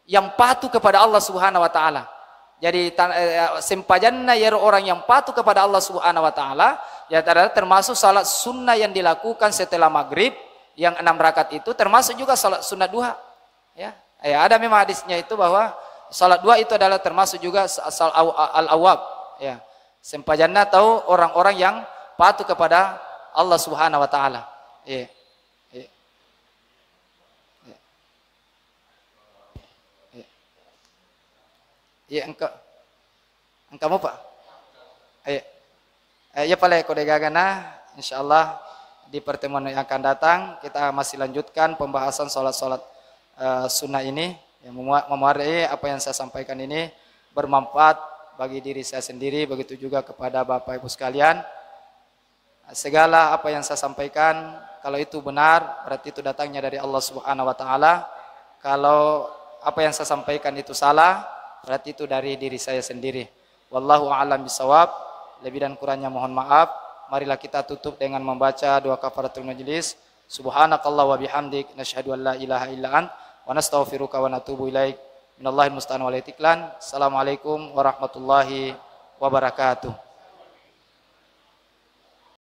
yang patuh kepada Allah Subhanahu wa Ta'ala. Jadi, ta-, eh, sempajanna yero orang yang patuh kepada Allah Subhanahu wa Ta'ala, ya, adalah termasuk salat sunnah yang dilakukan setelah maghrib, yang enam rakaat itu, termasuk juga salat sunnah duha. Ya. Ya, ada memang hadisnya itu bahwa salat duha itu adalah termasuk juga sa-, sal-, aw-, al-awab. Ya. Sempajanna tau orang-orang yang patuh kepada Allah Subhanahu wa Ta'ala. Iya. Iya. Iya. Iya. Iya, engka. Engka mo, Pak? Iya. Eh, iya pale ko degagana, insyaallah di pertemuan yang akan datang kita masih lanjutkan pembahasan salat-salat, eh, sunnah ini. Ya, memua-, memuari apa yang saya sampaikan ini bermanfaat bagi diri saya sendiri, begitu juga kepada Bapak Ibu sekalian. Segala apa yang saya sampaikan, kalau itu benar, berarti itu datangnya dari Allah Subhanahu wa Ta'ala. Kalau apa yang saya sampaikan itu salah, berarti itu dari diri saya sendiri. Wallahu a'lam bisawab. Lebih dan kurangnya mohon maaf. Marilah kita tutup dengan membaca doa kafaratul majlis. Subhanakallah wa bihamdik, nasyhadu an la ilaha illa ant, wa nastaghfiruka wa natubu ilaik. Minallahil musta'an wa alaihi tiklan. Assalamualaikum warahmatullahi wabarakatuh.